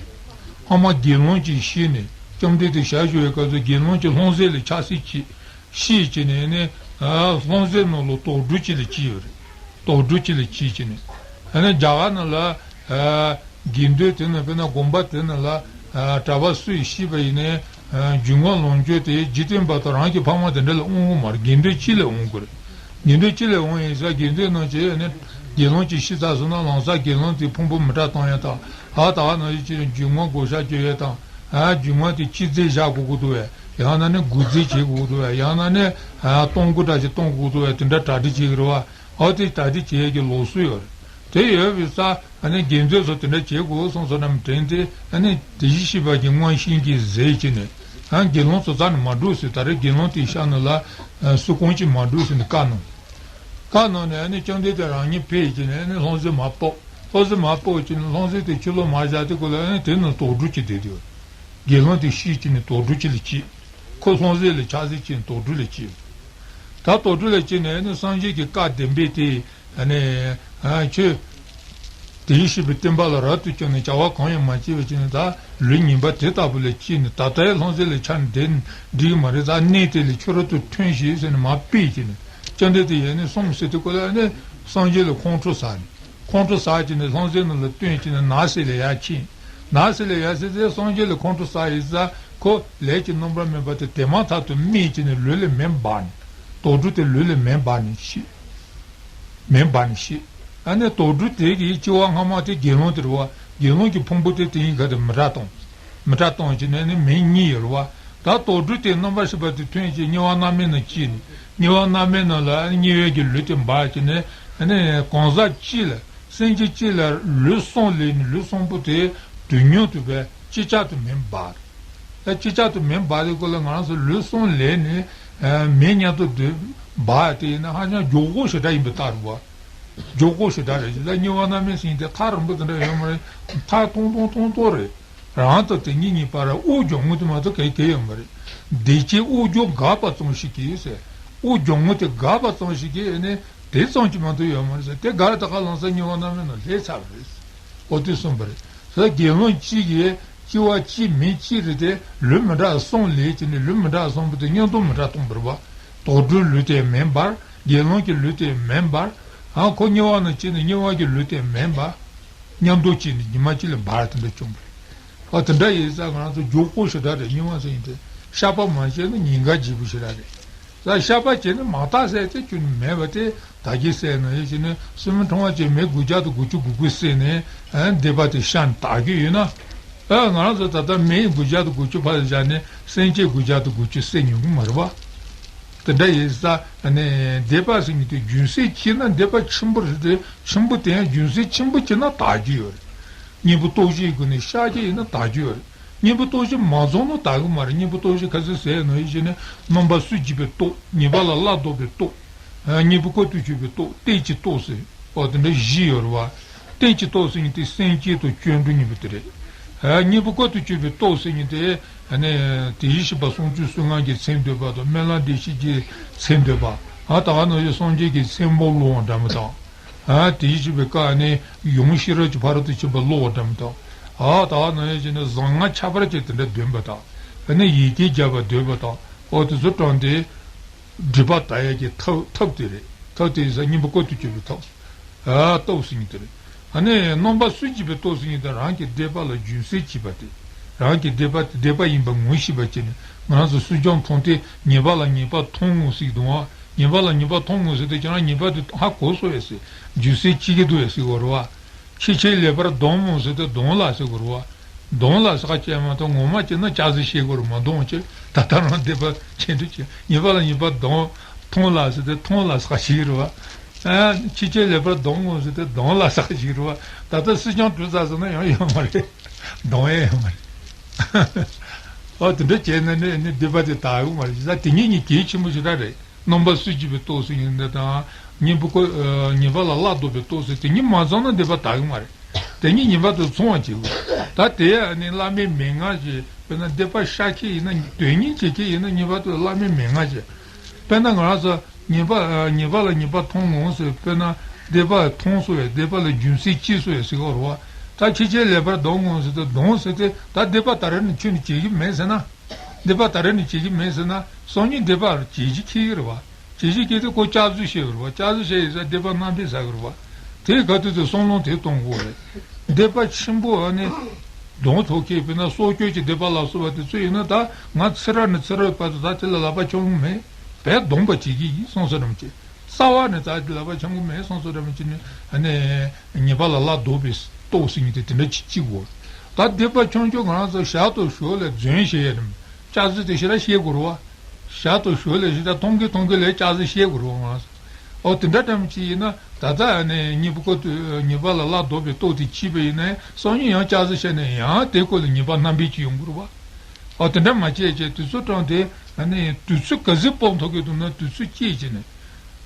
སྔ་མ་དགེ་སློང་ཅིག་ཤི་ནས་བཅོམ་ལྡན་འདས་ཞལ་བཞུགས་པའི་སྐབས་སུ་དགེ་སློང་ཅིག་ལྷུང་བཟེད་ལ་ཆགས་སྲེད་ཀྱིས། ཤེས་བྱས་ནས་ནི། ལྷུང་བཟེད་ནང་ལ་དོག་སྦྲུལ་ཅིག་ལ་སྐྱེས་ཡོད་རེད། དོག་སྦྲུལ་ཅིག་ལ་སྐྱེས་བྱས་ནས། ཨ་ནི་རྒྱ་གར་ནང་ལ། དགེ་འདུན་དེ་ནང་དཔེར་ན་དགོན་པ་དེ་ནང་ལ། གྲྭ་པ་སུ་ཡིས་ཤེས་པ་ཡིན་ནའི། རྒྱུ་ངན་ལོངས་སྤྱོད་དེ་འཇིག་རྟེན་པ་དང་རང་གི་ཕ་མ་དེ་འདྲ་ལ་འོང་གི་མ་རེད། དགེ་འདུན་སྤྱི་ལ་འོང་གི་རེད། དགེ་འདུན་སྤྱི་ལ་འོང་ཡིན་ཙང་དགེ་འདུན་ནང་བྱས་ནས་དགེ་སློང་ཅིག་ཤི་ཚར་སོང་ན་ལམ་སང་དགེ་སློང་དེའི་ཕུང་པོ་མི་གྲལ་གཏོང་ཡས་དང་། ཨ་ད་ག་ནང་བཞིན་ཅིག་རྒྱུ་ངན་བགོ་བཤའ་སྤྱོད་ཡས་དང་། རྒྱུ་ངན་དེ་སྤྱི་རྫས་བཞག་དགོས་ཀྱི་འདུག་བས། ཡང་ན་ནི་དགུ་རྫས་བྱེད་དགོས་འདུག་བས། ཡང་ན་ནི་གཏོང་སྒོ་འདྲ་ཞིག་གཏོང་དགོས་འདུག་བས། དེ་འདྲ་གྲ་སྒྲིག་བྱེད་ཀྱི་རེད་བ། ཨོ་དེ་གྲ་སྒྲིག་བྱེད་ཀྱི་ལུགས་སྲོལ་ཡོད་རེད། དེ་ཡོད་པའི་ས་ཨ་ནི་དགེ་འདུན་ཚོ་དེ་འདྲ་བྱེད་དགོས་གསུངས་སོང་ནམ་དྲན་ཏེ། ཨ་ནི་དེ་བཞིན་གཤེགས་པ་གི་མངོན་ཤེས་ཀྱིས་གཟིགས་བྱས་ནས། ཨ་དགེ་སློང་ཚོ་རྩ་ནས་མ་འགྲོ་ཟེར། ད་རེས་དགེ་སློང་དེའི་ཤག་ནང་ལ་སུ་གང་ཅིག་མ་འགྲོ་ཟེར་ནས་བཀའ་གནང་། བཀའ་གནང་ནས་ཨ་ནི་བཅོམ་ལྡན་འདས་རང་ཉིད་ཕེབས་བྱས་ནས་ཨ་ནི་ལྷུང་བཟེད་མར་ཕབ། ལྷུང་བཟེད་མར་ཕབ་བྱས་ནས་ལྷུང་བཟེད་དེ་ཕྱི་ལོགས་མར་བཞག་དུས་སྐབས་ལ་ཨ་ནི་དེ་ནང་དོག་སྦྲུལ་ཅིག་བསྡད་དེ། དགེ་སློང་དེ་ཤི་བྱས་ནས་དོག་སྦྲུལ་ཅིག་ལ་སྐྱེས། ཁོ་ལྷུང་བཟེད་ལ་ཆགས་སྲེད་བྱས་ནས་དོག་སྦྲུལ་ལ་སྐྱེས། ད་དོག་སྦྲུལ་ལ་སྐྱེས་ནས་ནི་སངས་རྒྱས་ཀྱི་བཀའ་བདེན་པས་དེ་ཨ་ནི་ཨ་ཁྱོད་དེ་བཞིན་གཤེགས་པའི་བསྟན་པ་ལ་རབ་ཏུ་བྱུང་ནས་བྱ་བ་གང་ཡང་མ་བྱས་པ་བྱས་ནས། ད་ལུས་ངན་པ་དེ་ལྟ་བུ་ལ་སྐྱེས་ནས་ད་ལྟའི་ལྷུང་བཟེད་ལ་ཆགས་ནས་བསྡད་འགྲིག་གི་མ་རེད། ད་གནས་དེ་ལས་ཁྱོད་རབ་ཏུ་ཐོན་ཞིག་ཟེར་ནས་མར་ཕུད་བྱས་ནས། བཅོམ་ལྡན་འདས་ཡས་ནས་གསུངས་ཟེར་དུས་སྐབས་ལ་ཨ་ནི་སངས་རྒྱས་ལ་ཁོང་ཁྲོ་ཟ་ནས། ཁོང་ཁྲོ་ཟ་བྱས་ནས་ལྷུང་བཟེད་ནང་ལ་བཏོན་བྱས་ནས་ནགས་གསེབ་ལ་ཡར་ཕྱིན། ནགས་གསེབ་ལ་ཡར་ཕྱིན་ཚེ་སངས་རྒྱས་ལ་ཁོང་ཁྲོ་ཟ་ཡིན་ཙང་ཁོ་ལས་ཀྱི་རྣམ་པར་སྨིན་པ་དེ་དེ་མ་ཐག་ཏུ་རྨིས་བྱས་ནས་ལུས་ལས་མེ་འབར་ནས། དོག་སྦྲུལ་དེ་ལུས་ལས་མེ་འབར་ནས་ཤི། མེ་འབར་ནས་ཤི། ཨ་ནི་དོག་སྦྲུལ་དེ་གི་སྐྱེ་བ་སྔ་མ་དེ་དགེ་སློང་དེ་རེད་བ། དགེ་སློང་གི་ཕུང་པོ་དེ་དེ་གཉིས་ཀ་དེ་མི་གྲལ་གཏོང་། མི་གྲལ་གཏོང་བྱས་ནས་ནི་མེ་གཉིས་ཡོད་རེད་བ། ད་དོག་སྦྲུལ་དེ་རྣམ་པར་ཤེས་པ་དེ་ཐོན་བྱས་དམྱལ་བ་མནར་མེད་ནང་སྐྱེས་ནས། དམྱལ་བ་མནར་མེད་ནང་ལ་དམྱལ་བའི་གི་ལུས་དེ་འབར་བྱས་ནས། ཨ་ནི་གང་ཟག་གཅིག་ལ་སེམས་ཅན་གཅིག་ལ་ལུས་གསུམ་ལེན་ནས་ལུས་གསུམ་པོ་དེ་དུས་མཉམ་དུ་བས་ཅིག་ཅར་དུ་མེ་འབར། ད་ཅིག་ཅར་དུ་མེ་འབར་དུས་སྐབས་ལ་ང་རང་ཚོ་ལུས་གསུམ་ལེན་ནས་མེ་མཉམ་དུ་དུ་འབར་དེ་ཡིན་ན་ཧ་ཅང་མགྱོགས་པོ་ཞེ་དྲག་ཡིན་པའི་རྟགས་རེད་བ། མགྱོགས་པོ་ཞེ་དྲག་རེད། ད་དམྱལ་བ་མནར་མེད་ཟེར་མཁན་དེ་ཐག་རིང་པོ་དེ་འདྲ་ཡོད་མ་རེད། ཐག་ཐུང་ཐུང་ཐུང་ཐུང་རེད། རང་དང་དེ་གཉིས་གཉིས་བར་དབུགས་རྒྱག་ངོ་དེ་མ་གཏོགས་ག་གེ་ཡོད་མ་རེད། བདེ་སྐྱིད་དབུགས་རྒྱག་འགགས་པ་ཙམ་ཞིག་གིས་ཟེར། དབུགས་རྒྱག་ངོ་དེ་འགགས་པ་ཙམ་ཞིག་གིས་ཨ་ནི་དེ་ཙམ་གྱིས་མ་གཏོགས་ཡོད་མ་རེད་ཟེར། དེ་འགགས་ད་ག་ལམ་སང་དམྱལ་བ་མནར་མེད་ནང་སླེབས་ཚར་བ་རེད། འོ་དེ་གསུངས་པ་རེད། ཟེར་དགེ་སློང་གཅིག་གིས་སྐྱེ་བ་གཅིག་མི་གཅིག་རེད་དེ་ལུས་མི་འདྲ་གསུམ་ལེན་བྱས་ནས་ལུས་མི་འདྲ་གསུམ་པོ་དེ་མཉམ་དུ་མི་གྲལ་གཏོང་བ་རེད་བ། དོག་སྦྲུལ་ལུས་དེ་མེ་འབར། དགེ་སློང་གི་ལུས་དེ་མེ་འབར། ཨ་ཁོ་དམྱལ་བ་ནང་སྐྱེས་ནས་དམྱལ་བ་གི་ལུས་དེ་མེ་འབར། མཉམ་དུ་སྐྱེས་ནས་ཉི་མ་གཅིག་ལ་འབར་དེ་འདྲ་བྱུང་བ་རེད། ཨ་དེ་འདྲ་ཡིན་ཙང་ང་རང་ཚོ་མགྱོགས་པོ་ཞེ་དྲག་རེད། དམྱལ་བ་ཟེར་མཁན་དེ་ བཤགས་པ་མ་བྱས་ན་ཉེན་ཁ་ལྗིད་པོ་ཞེ་དྲག་རེད། ད་བཤགས་པ་བྱས་ནས་མ་དག་ཟེར་དེ་ཁྱོན་ནས་མེད་པ་དེ་ད་གིན་ཟེར་ནང་བཞིན་བྱས་ནས་སེམས་ཁྲོ་བ་ཅན་མི་དགུ་བརྒྱ་དང་དགུ་བཅུ་གོ་དགུ་བསད་ནས་ཨ་སྡིག་པ་དེ་བཤགས་ནས་དག་གི་ཡོད་ན། ཨ་ང་རང་ཚོ་ད་ལྟ་མི་དགུ་བརྒྱ་དང་དགུ་བཅུ་ཕར་བཞག་ནས་སེམས་ཅན་དགུ་བརྒྱ་དང་དགུ་བཅུ་བསད་མྱོང་གི་མ་རེད་པ། དེ་འདྲ་ཡིན་ཙང་ཨ་ནི་སྡིག་པ་ཟེར་མཁན་དེ་རྒྱུན་སྲིང་བྱས་ན་སྡིག་པ་ཆེན་པོ་རེད་དེ། ཆེན་པོ་དེ་ཡང་རྒྱུན་སྲིང་ཆེན་པོ་བྱས་ན་དག་གི་ཡོད་རེད། གཉེན་པོ་སྟོབས་ཤིག་སྒོ་ནས་བཤགས་ཀྱི་ཡིན་ན་དག་གི་ཡོད་རེད། གཉེན་པོ་སྟོབས་ཤིག་མ་འཛོམས་ན་དག་གི་མ་རེད། གཉེན་པོ་སྟོབས་ཤིག་ག་ཚོད་ཟེར་ནང་བཞིན་བྱས་ནས་རྣམ་པ་སུན་འབྱིན་པའི་སྟོབས། ཉེས་པ་ལ་སླར་ལྡོག་པའི་སྟོབས། ཨ་གཉེན་པོ་བཀའ་བསྡུ་བྱེད་པའི་སྟོབས། རྟེན་གྱི་སྟོབས་ཟེར། འོ་དེ་འདྲ་བཞི་ཡོད་རེད་པ། རྟེན་གྱི་སྟོབས་ཟེར་མཁན་དེ་སེམས་བསྐྱེད་དང་སྐྱོན་བྲལ་གཉིས་པོ་དེ་རེད། ཨ་གཉེན་པོ་བཀའ་བསྡུ་བྱེད་པའི་སྟོབས་ཟེར་མཁན་དེ་ཨ་ནི་དེ་བཞིན་གཤེགས་པ་སུམ་ཅུ་སོ་ལྔ་གི་མཚན་བསྟོད་པ་དང་སྨན་བླ་བདེ་གཤེགས་ཀྱི་མཚན་བསྟོད་པ། ཨ་ད་ག་ནང་བཞིན་སངས་རྒྱས་ཀྱི་མཚན་དཔལ་ཀློག་པ་འདྲ་མི་འདྲ། ཨ་དེ་བཞིན་གཤེགས་པའི་བཀའ་ནི་ཡུམ་ཤེས་རབ་ཀྱི་ཕ་རོལ་ཏུ་ཕྱིན་པ་ཀློག་པ་འདྲ་མི་འདྲ། ཨ་ད་ག་ནང་བཞིན་བྱས་ནས་གཟུངས་སྔགས་ཁྱད་པར་ཅན་དེ་འདྲ་འདོན་པ་དང་། ཨ་ནི་ཡི་གེ་བརྒྱ་པ་འདོན་པ་དང་། ཨོ་དེ་ཚོ་དྲངས་ཏེ། སྒྲིབ་པ་དག་ཡས་ཀྱི་ཐབས་ཐབས་དེ་རེད། ཐབས་དེ་ཡིན་ཙང་གཉེན་པོ་བཀའ་བསྡུ་བྱེད་པའི་ཐབས། ཨ་སྟོབས་ཟེར་མཁན་དེ་རེད། ཨ་ནི་རྣམ་པ་སུན་འབྱིན་པའི་སྟོབས་ཟེར་མཁན་དེ་རང་གི་སྡིག་པ་ལ་རྒྱུན་སྲིང་བྱེད་པ་དེ། རང་གི་སྡིག་པ་དེ་སྡིག་པ་ཡིན་པ་ངོ་ཤེས་པ་བྱས་ནས་ང་རང་ཚོ་སྲིད་སྐྱོང་མཐོང་སྟེ་ཉེས་པ་ལ་ཉེས་པ་མཐོང་ངོ་ཟེར་གྱི་འདུག་ཨ། ཉེས་པ་ལ་ཉེས་པ་མཐོང་ངོ་ཟེར་དུས་ཁྱེད་རང་ཉེས་པ་དེ་ཧ་གོ་སོང་བས་ཟེར། རྒྱུན་སྲིང་བྱེད་ཀྱི་འདུག་བས་ཟེར་གོ་རེད་པ། ཁྱེད་ཆོས་ལེགས་པར་གདམས་མོ་ཟེར་ཏེ་གདམས་ལ་ཟེར་དགོས་རེད་པ། གདམས་ལ་ཟེར་ཁ་ཅན་མ་གཏོགས་ངོ་མ་བྱས་ན་སྐྱག་རྫུན་བཤད་དགོས་རེད། མ་གདམས་བྱས་ད་ལྟ་རང་སྡིག་པ་ཆེ་འགྲོ་བྱས། ཉེས་པ་ལ་ཉེས་པ་གདམས། མཐོང་ལ་ཟེར་ཏེ་མཐོང་ལ་ཟེར་ཁ་ཞིག་རེད་པ། ཨ་ཁྱེད་ཆོས་ལེགས་པར་གདམས་མོ་ཟེར་ཏེ་གདམས་ལ་ཟེར་ཁ་ཞིག་རེད་པ། ད་ལྟ་སྲིད་སྐྱོང་གྲོལ་ཚར་སོང་ན་ཡང་ཡོད་མ་རེད། གདམས་ཡས་ཡོད་མ་རེད། ཨོ་དེ་འདྲ་བྱས་ན་ནི་ནི་སྡིག་པ་དེ་དག་ཡོད་མ་རེད། ད་དེ་ཉིད་ནི་གལ་ཆེན་པོ་ཞེ་དྲག་རེད། རྣམ་པ་སུན་འབྱིན་པའི་སྟོབས་ཟེར་མཁན་འདི་དང་། གཉེན་པོ་ཀོ་ཨ་ཉེས་པ་ལ་སླར་ལྡོག་པའི་སྟོབས་ཟེར་དེ་གཉིས་མ་ཚང་ན་སྡིག་པ་དག་གི་མ་རེད། དེ་གཉིས་ཉེས་པ་དང་མཚུངས་པར་བྱེད་དགོས། ད་དེ་ཡང་ནི་བླ་མའི་མན་ངག་ཅིག་དཔེར་ན་སྡིག་པ་བཤགས་ཀྱི་ཡིན་ན་དོན་གཉེར་བྱེད་ཀྱི་ཡིན་ན་ཉེས་པ་དང་བླ་མའི་མན་ངག་ཅིག་དཔེར་ན་ང་རང་ཚོ་ཉེས་པ་ཨ་ཉེས་པ་ལ་ཉེས་པ་མཐོང་ངོ་ཟེར། དཔེར་ན་སྡིག་པ་མཐོང་སོང་བས་སྡིག་པ་ལ་རྒྱུན་སྲིང་བྱས་སོང་བས་ཟེར་གྱི་ཡོད་རེད་པ། ད་ཁྱེད་ཆོས་ལེགས་པར་གདམས་ངོ་ཟེར་ཏེ་གདམས་ཟེར་ཏེ་ད་སྡིག་པ་ད་རེས་ནས་ཁྱོན་ནས་བྱེད་ཀྱི་མེད་ཟེར་ན། སྡིག་པ་ད་རེས་ནས་བྱེད་ཀྱི་མེད་ཟེར་ན་སང་ཉིན་སྡིག་པ་བྱེད་རྒྱུ་ཁེལ་གྱི་རེད་པ། བྱེད་རྒྱུ་ཁེལ་དུས་ཁོ་སྐྱག་རྫུན་བཤད་ཀྱི་རེད་པ། སྐྱག་རྫུན་བཤད་ཡིན་ཙང་སྡིག་པ་རྣམ་པས་བསགས་ཀྱི་རེད་པ། དེའི་སྐབས་དུས་ཚོད་བསམ་བློ་དེ་གཏོང་དགོས་རེད། སྡིག་པ་ཆེན་པོ་ཨ་ནི་གདོང་ཐོག་ཁེལ་དཔེར་ན་སྲོག་གཅོད་ཀྱི་སྡིག་པ་ལ་སོགས་པ་དེ་ཚོ་ཡིན་ན་ད་ང་ཚེ་རབས་ནས་ཚེ་རབས་བར་དུ་ད་དེ་ལ་ལག་པ་འཆང་གི་མེད། བས་སྡོམ་པ་བྱེད་ཀྱི་ཡིན་བསམ་བསམ་རང་བྱེད། རྩ་བ་ནས་ད་དེ་ལག་པ་འཆང་གི་མེད་བསམ་བསམ་རང་བྱེད་ནས་ཨ་ནི་ཉེས་པ་ལ་སླར་ལྡོག་པའི་སྟོབས་ཟེར་མཁན་དེ་དེ་འདྲ་ཅིག་གཅིག་གོ། ད་སྡིག་པ་ཆུང་ཆུང་ང་རང་ཚོ་ཞར་དང་ཞོར་ལ་རྫུན་བཤད་ཡས་རེད། སྐྱག་རྫུན་དེ་ཞེ་དྲག་བཤད་དགོས་རེད་པ། ཞར་དང་ཞོར་ལ་ཞེ་དྲག་མཐོང་གི་མཐོང་གི་ལས་སྐྱག་རྫུན་བཤད་དགོས་རེད་པ་ང་རང་ཚོ། ཨོ་དེ་འདྲ་འདྲ་མོ་ཅིག་ཡིན་ན་ད་ལྟ་ཨ་ནི་གཉེན་པོ་བཀའ་བསྡུ་ཉེས་པ་ལ་སླར་ལྡོག་པའི་སྟོབས་དེ་སྐྱེས་པ་ཡིན་ན་སང་ཉིན་ཡང་སྐྱག་རྫུན་བཤད་ན་ཡང་དེ་སྐོར་ལ་ཉེས་པ་རྣམ་པས་ཅིག་ཡོང་གི་རེད་པ། ཨོ་དེ་འདྲ་མ་བྱས་བྱས་དུས་ཚོད་དྲངས་ཏེ་ཨ་ནི་དུས་ཚོད་ག་ཚོད་སྤོང་ཐུབ་ཀྱི་འདུག་ན་དུས་ཚོད་སྐྱེལ་བྱས་ནས།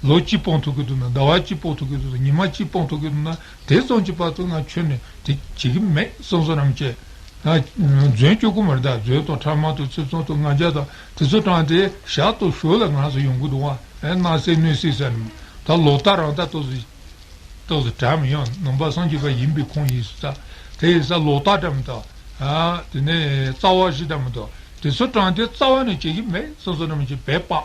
ལོ་གཅིག་སྤོང་ཐུབ་ཀྱི་འདུག་ན། ཟླ་བ་གཅིག་སྤོང་ཐུབ་ཀྱི་འདུག་ན། ཉི་མ་གཅིག་སྤོང་ཐུབ་ཀྱི་འདུག་ན། དེ་ཙམ་གྱི་བར་དུ་ང་ཁྱོན་ནས་དེ་བྱེད་ཀྱི་མེད་བསམ་བསམ་རང་བྱས། ང་རྫུན་སྐྱོན་གྱི་མ་རེད་ད། རྫུན་དང་ཕྲ་མ་དང་ཚིག་རྩུབ་དང་ང་རྒྱལ་དང་དེ་ཚོ་དྲངས་ཏེ་ཞར་དང་ཞོར་ལ་ང་ཚོ་ཡོང་གི་འདུག་བ། ཨེ་སྣང་གསལ་གནོད་གསལ་ཟེར་ནས་ད་ལོག་ལྟ་རང་ལྟ་ཏོག་ཙམ་ཏོག་ཙམ་དྲན་མི་ཡོང་། ནང་པ་སངས་རྒྱས་པ་ཡིན་པའི་ཁུངས་ཡིན་ཟེར་ད། དེ་ཡིན་ཙང་ལོག་ལྟ་འདྲ་མི་འདུག་ཨ་དེ་ནས་རྩ་བ་བཞི་འདྲ་མི་འདུག་དེ་ཚོ་དྲངས་ཏེ་རྩ་བ་ནས་བྱེད་ཀྱི་མེད་བསམ་བསམ་འདྲ་མི་བྱེད་བས་པ།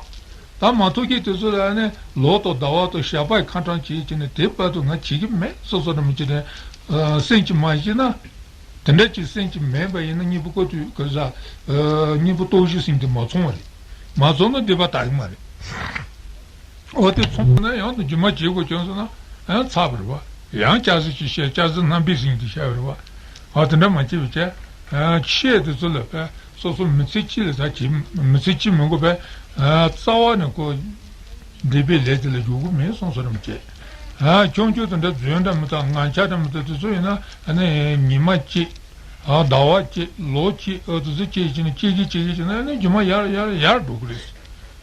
ད་མ་ཐུག་གི་དུས་ཚོད་ལ་ནི་ལོ་དང་ཟླ་བ་དང་ཞག་པའི་ཁ་གྲངས་བྱེད་ཀྱི་ནི་དེ་བར་དུ་ང་བྱེད་ཀྱི་མེད་བསམ་བསམ་འདྲ་མི་བྱེད་ནས་སེམས་ཀྱིས་མ་ཤེས་ན། དེ་འདྲ་ཅིག་སེམས་ཀྱིས་མེད་པ་ཡིན་ན་གཉེན་པོ་བཀའ་བསྡུ་ག་ས་གཉེན་པོ་སྟོབས་བཞི་ཟེར་མཁན་དེ་མ་ཚང་བ་རེད། མ་ཚང་ན་སྡིག་པ་དག་གི་མ་རེད། འོ་དེ་ཚང་ན་ཡང་དུ་རྒྱུ་མ་བྱེད་དགོས་བྱུང་སོང་ན་ཡང་ཚར་བ་རེད་བ། ཡང་སྐྱག་རྫུན་ཅིག་བཤད། སྐྱག་རྫུན་རྣམ་པས་ཟིན་ཏེ་བཤད་པ་རེད་བ། འོ་དེ་འདྲ་མ་བྱེད་པ་བྱས། ཆེས་དེ་ཚོ་ལ་སོ་སོ་མི་ཚེ་གཅིག་ལ་ད་བྱེད། མི་ཚེ་གཅིག་མི་དགོས་པས་རྩ་བ་ནས་ཁོ་སྡིག་པའི་ལས་དེ་ལ་འཇུག་གི་མེད་བསམ་བསམ་རང་བྱས། ཆུང་ཆུང་དེ་འདྲ་རྫུན་འདྲ་མི་དང་ངན་ཆགས་འདྲ་མི་དང་དེ་ཚོ་ཡིན་ན་ཨ་ནི་ཉི་མ་གཅིག་ཨ་ཟླ་བ་གཅིག་ལོ་གཅིག་ཨ་དེ་ཚོ་གཅིག་བྱས་ནས་གཅིག་གིས་གཅིག་གིས་བྱས་ན་ཨ་ནི་རྒྱུ་མ་ཡར་ཡར་ཡར་འགྲོ་གི་རེད།